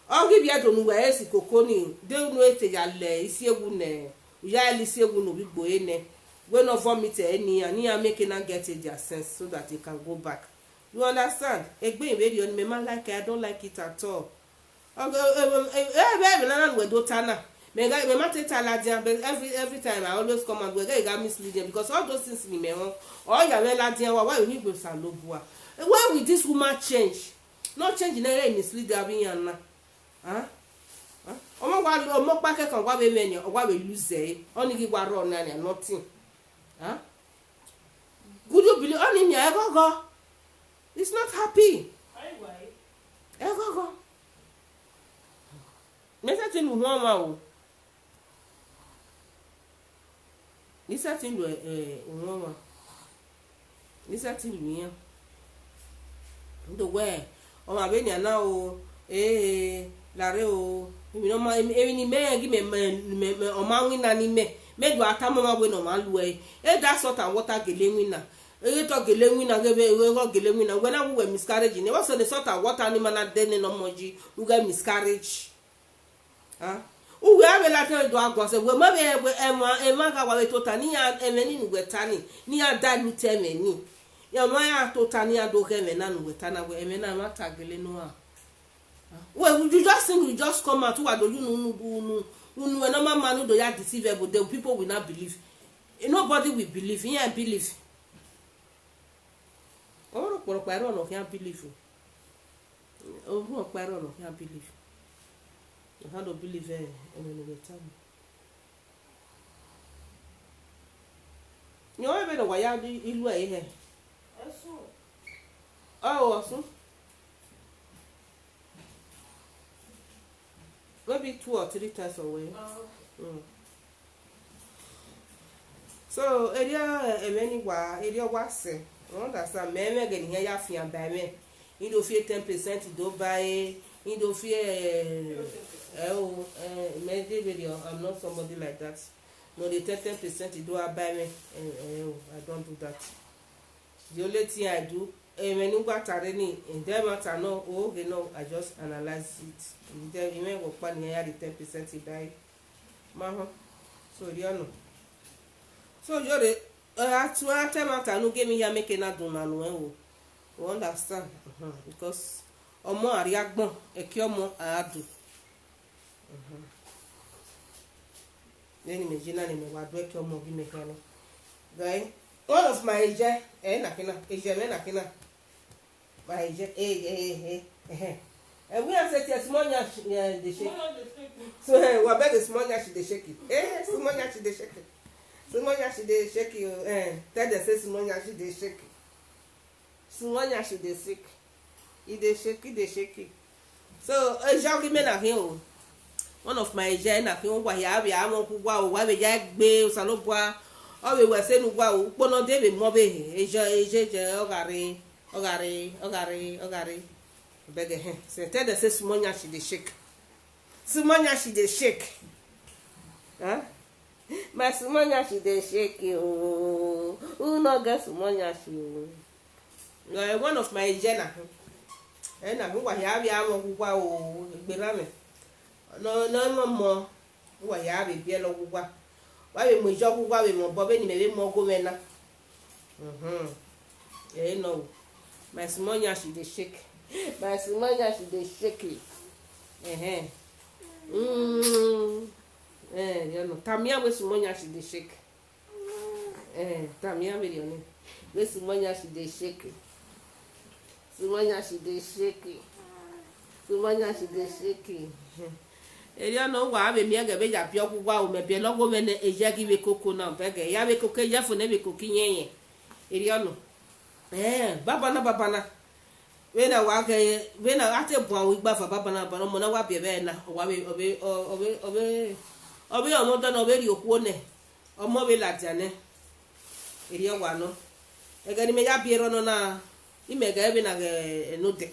Ọ ghi vbiẹ do ne uwẹ re si koko ni, de unu te ya la isi ewu nẹ, u ya la isi ewu ne ovbi Igbo re nẹ, wẹ ne ọ vomit ẹre ne iran, ne iran make na get their sense so that they can go back. You understand? Egbe vberriọ ni, mẹ ma like it, I don't like it at all. Ọ, ẹ, ẹ, ẹ, ẹ, vbe ẹmwẹ na na ne uwẹ do ta na, mẹ gha, mẹ ma te ta ladian, but every, every time I always come and wẹ ghẹ I gha mislead them, because all those things ni mẹ họn, ọ ya mwẹ ladian wa, wa vbe ni gbe Osanobua. When will this woman change? No change nẹ, ẹ i mislead avbe iran na. Huh? Huh? Ọmọ wa, ọmọ ọkpa kẹkan wa vbe mwẹ ni, ọ wa vbe lose ẹre, ọ ni ghi wa rrọọ na nian, nothing. Huh? Could you believe? Ọni miẹn ẹghọghọ. It's not happy. Ẹghọghọ. Mẹ sẹtin lu uhunmwu ọmwa o. Mẹ sẹtin lu, eh, uhunmwu ọmwa. Mẹ sẹtin lu iran. Ndo wẹ, ọmwa vbenian na o, eh, larre o, emwi ne ọ ma, emwi, emwi ne imẹ rẹn ghi mẹ, mẹ, mẹ, mẹ, ọ ma winna ne imẹ, mẹ do a tama ọmwa wẹ ne ọ ma lu ẹre. E da salt and water gele winna. Eghe te ọ gele winna, ghe vbe, ghe ọ gele winna. Wẹ na wu wẹ miscarriage nẹ, wẹ sẹ ne salt and water ni ma na dẹ nene ọmọ yi, u ghẹ miscarriage. Ah, uwẹ a vbe ladian do a guan sẹ, wẹ ma vbe, wẹ, ẹmwẹ, ẹmwẹ gha wa vbe tota ne iran, ẹmwẹ ni ne uwẹ ta ni, ne iran dilute ẹmwẹ ni. Ọmwa iran tota ne iran do ghe ẹmwẹ na ne uwẹ ta na, wẹ ẹmwẹ na mwa ta gele nọ ra. Well, you just think you just come out, wa do you unu, unu, unu, unu, ẹ nọ ma ma ne u do ya deceive everybody, the people will not believe. Nobody will believe, iran believe. Ọmọ rhọkpọrọkpa ẹre ọnọ khian believe o. Orhunmwu ọkpa ẹre ọnọ khian believe. Ọ khian do believe ẹmwẹ ne uwẹ tama. Yẹn ọre vbene wa ya ilu ẹre hẹ. Ọ, Ọsun. Maybe two or three times a week. Oh. Mm. So, erriọ, eh, ẹmwẹ ni wa, erriọ wa sẹ. You understand? Mẹ, mẹ ghe ne iran ya fian ba ẹmwẹ. I do fi ten percent do ba ẹre, I do fi, eh, eh, oh, eh, mẹ de vberriọ, I'm not somebody like that. No, the ten, ten percent do a ba ẹmwẹ. Eh, eh, oh, I don't do that. The only thing I do, eh, mwẹ ne u gba ta rre ni, in that matter nọ, oghe nọ, I just analyze it. Then, imẹ vbe ọkpa ne iran ya rhie ten percent ba ẹre. Ma họn. So, erriọ nọ. So, iyore, eh, a tu a ta ẹmwata ne u gie emwi hia make na duma nuẹn o. You understand? Mhm. Because ọmọ a rrie agbọn, ẹki ọmọ a do. Mhm. Vbene imẹ ye na ni, mẹ wa do ẹki ọmọ ghi mẹ khian nẹ. Guy, one of my eje, eh, na kina, eje mwẹ na kina. Wa je, eh, eh, eh, eh, eh. Eh, we are set here, small nyash, eh, dey shake. Small nyash dey shake. So, eh, wa beg small nyash dey shake. Eh, small nyash dey shake. Small nyash dey shake o. Eh, tell them say small nyash dey shake. Small nyash dey shake. E dey shake, e dey shake. So, eh, jog me na here o. One of my eje na khin, uwa hia vbe a mwẹ okhuo uwa o, wa vbe ya gbe Osanobua, ọ vbe wẹ ẹse ne uwa o, ukpo ne ọ de vbe mu ọvbehe, eje, eje, eje, ọ gha rre, ọ gha rre, ọ gha rre, ọ gha rre. Beg him, say, tell them say small nyash dey shake. Small nyash dey shake. Huh? My small nyash dey shake o. Who no get small nyash o? Eh, one of my eje na. Eh, na, uwa hia vbe a mwẹ okhuo uwa o, egbe erha mwẹ. Nọ, nọ, nọ mọ, uwa ya vbe biẹlẹ ọghuwa. Wa vbe mu iyọ ọghuwa vbe mu obọ vbene imẹ vbe mu ọghe mwẹ na. Mhm. Ẹ nọ o. My small nyash dey shake. My small nyash dey shake. Ẹhẹn. Mm. Eh, you know, tamian wẹ small nyash dey shake. Eh, tamian vberriọ nẹ. Wẹ small nyash dey shake. Small nyash dey shake. Small nyash dey shake. Erriọ nọ, uwa vbe miẹn ẹghẹ vbe ya biẹ ọghuwa o, mẹ biẹlẹ ọghe mwẹ nẹ, eje ghi vbe koko na, bẹgẹ, ya vbe koko, eje fo nẹ vbe koko iyẹnyẹn. Erriọ nọ. Eh, babana, babana. Vbene a wa ghẹ, vbene a te buan ru igbafa babana, babana, ọmọ ne a wa biẹ vbe ẹre na, ọ wa vbe, ọ vbe, ọ, ọ vbe, ọ vbe, ọ vbe ọmọdọ ne ọ vbe rhie okhuo nẹ, ọmọ vbe ladian nẹ. Erriọ wa nọ. Ẹghẹ ne imẹ ya biẹ erha nọ na, imẹ ghẹ vbene a ghẹ nodẹ.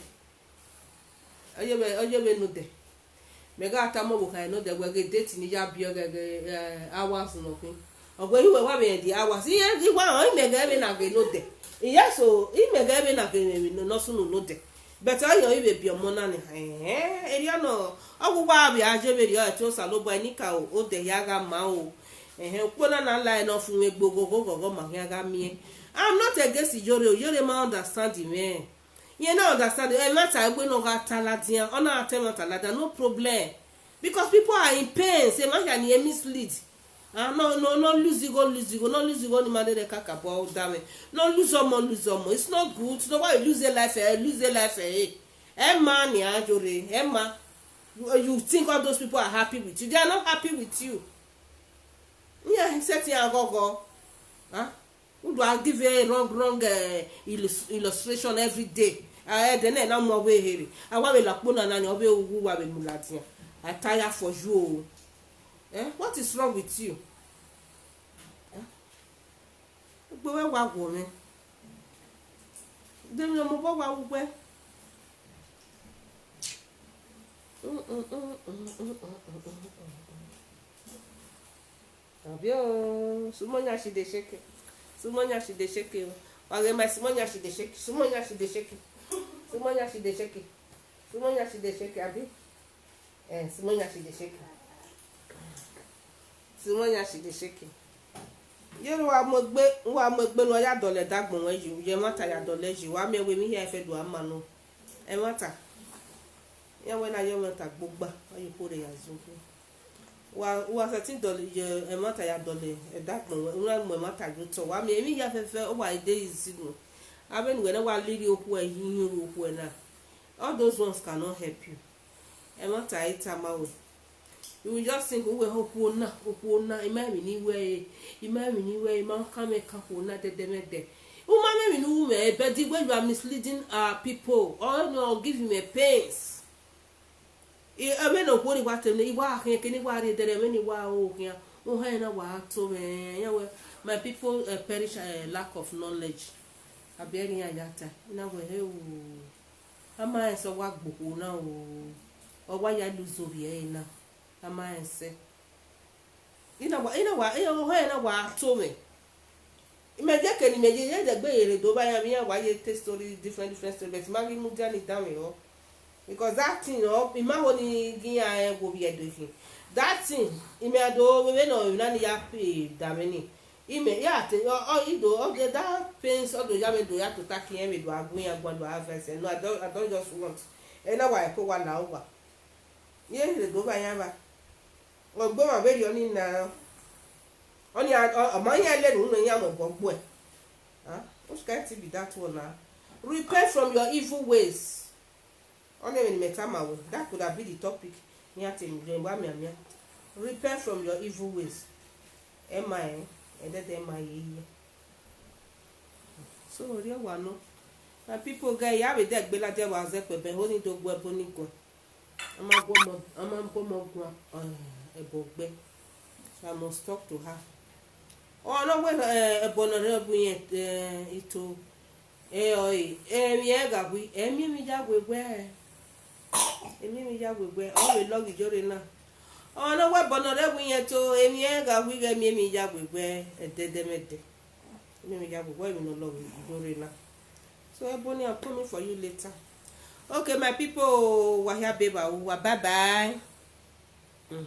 Ọ ye vbe, ọ ye vbe nodẹ. Mẹ gha tama ọvbokhan nodẹ wẹ ghe date ne I ya biẹ ọghẹghẹ, eh, hours ne ọ khin. Ọ wẹ, iwẹ wa vbe rẹn the hours. Iye, I wa rẹn, imẹ ghẹ vbene a ghe nodẹ. Iye so, imẹ ghẹ vbene a ghe emwi ne ọ sunu nodẹ. But ọ yọ, I vbe biẹ ọmọ na ni. Ẹhẹn, erriọ nọ, ọghuwa vbe a ye vberriọ, ẹtin Osanobua, enikaro, odẹ hia gha ma o. Ẹhẹn, ukpo na na la ẹre ne ọ fun egbe oghọghọ, oghọghọ ma khian gha miẹn. I'm not against Iyore o, Iyore ma understand mwẹ. Iran na understand, ẹmwata egbe ne ọ gha ta ladian, ọ na gha ta ẹmwata ladian, no problem. Because people are in pain, sẹ emwa hia ni e mislead. Ah, no, no, no lose igho, lose igho, no lose igho ne ima rherhe kakabọ odamwẹ. No lose ọmọ, lose ọmọ. It's not good. No, why you lose a life, eh, lose a life, eh? Emwa ni a Iyore, emwa. You, you think all those people are happy with you? They are not happy with you. Yeah, he said, yeah, go, go. Huh? Who do I give a wrong, wrong, eh, illus-, illustration every day? Ah, eh, then, eh, na mu ọvbehe rre. A wa vbe la ukpo na na ni, ọ vbe wu wa vbe mu ladian. I tire for you o. Eh? What is wrong with you? Eh? Egbe wẹ wa guọ mwẹ. De emwi ne ọ mobọ wa wu wẹ. Abio, small nyash dey shake. Small nyash dey shake o. Wa ghe my small nyash dey shake. Small nyash dey shake. Small nyash dey shake. Small nyash dey shake, abi? Eh, small nyash dey shake. Small nyash dey shake. Iyore, wa mu egbe, wa mu egbe ne uwa ya dọlọ ẹdagbọn ruẹ yi, ye ẹmwata ya dọlọ yi. Wa miẹn wẹ emwi hia fẹfẹ do a ma nọ. Ẹmwata. Iran wẹ na ye ẹmwata gbogba, wa ye okhuo rre ya zun khin. Wa, wa sẹtin dọlọ, ye ẹmwata ya dọlọ ẹdagbọn ruẹ, u na mu ẹmwata ye otọ. Wa miẹn emwi hia fẹfẹ, ọ wa de easy nọ. Avbe ne uwẹ na wa liri okhuo, ihin ru okhuo na. All those ones cannot help you. Ẹmwata i tama wẹ. You will just think, uwẹ hẹ okhuo na, okhuo na, I ma emwi ne I wẹ ẹre, I ma emwi ne I wẹ ẹre, I ma kan mwẹ kan okhuo na dẹdẹmwẹdẹ. U ma mwẹ emwi ne u ru mwẹ, but the way you are misleading our people, ọ nọ give me pains. I, ẹmwẹ ne okhuo ni wa te mwẹ, I wa khian, eke ne I wa rrie dẹrẹ, ẹmwẹ ne I wa ro khian, ohan na wa to mwẹ, iran wẹ, my people, eh, perish, eh, lack of knowledge. Abi ẹre iran ya ta, I na wẹ, he o. A ma rẹn sẹ ọ wa gbe okhuo na o, ọ wa ya lose ovbi ẹre na, a ma rẹn sẹ. I na wa, I na wa, eh, ohan na wa to mwẹ. Imẹ je ke ne imẹ ye, ye dẹgbe ye rre do ba iran, iran wa ye te story, different, different story, but I ma ghi mudia ni danmwehọ. Because that thing, ọ, I ma ho ni ghi iran rẹn wo vbe Ẹdo khin. That thing, imẹ do vbe vbene emwi na ni ya pay danmwẹ ni. Imẹ, ya te, ọ, ọ, I do, ọ, that pains, ọ do ya mwẹ do ya tota ke irẹn vbe do a gu iran guan do a vẹ ẹsẹ. No, I don't, I don't just want. Ena wa ẹko wa la uwa. Iran rre do ba iran ba. Ọ gbe emwa vberriọ ni na. Ọni a, ọ, ọ ma iran lele unu iran mu ẹbọ gbuẹ. Ah, which kind thing be that one na? Repent from your evil ways. Ọnii emwi ne imẹ tama wẹ, that could have been the topic. Iran te mu wa mianmian. Repent from your evil ways. Ẹ ma rẹn, ẹdẹdẹ ma ye ye. So, orhiọn wa nọ. My people, ghe ya vbe dẹ gbe ladian wa zẹ kpẹbẹ, ho ni do gu ẹbo ni guan. A ma gu ọmọ, a ma gu ọmọ guan, eh, ẹbọ gbe. So I must talk to her. Ọ nọ wẹ, eh, ẹbọ ne ọ rre bu irẹn, eh, ito. Eh, ọe, emwi ẹre gha wẹ, ẹ miẹn emwi ya wẹ wẹ. Ẹ miẹn emwi ya wẹ wẹ, ọ vbe lọghe iyore na. Ọ nọ wẹ ẹbọ ne ọ rre bu irẹn to, emwi ẹre gha wẹ, ẹ miẹn emwi ya wẹ wẹ, ẹdẹdẹmwẹdẹ. Ẹ miẹn emwi ya wẹ wẹ, emwi ne ọ lọghe iyore na. So, Ebony, I'm coming for you later. Okay, my people, wa hia be ba uwa. Bye bye. Mm.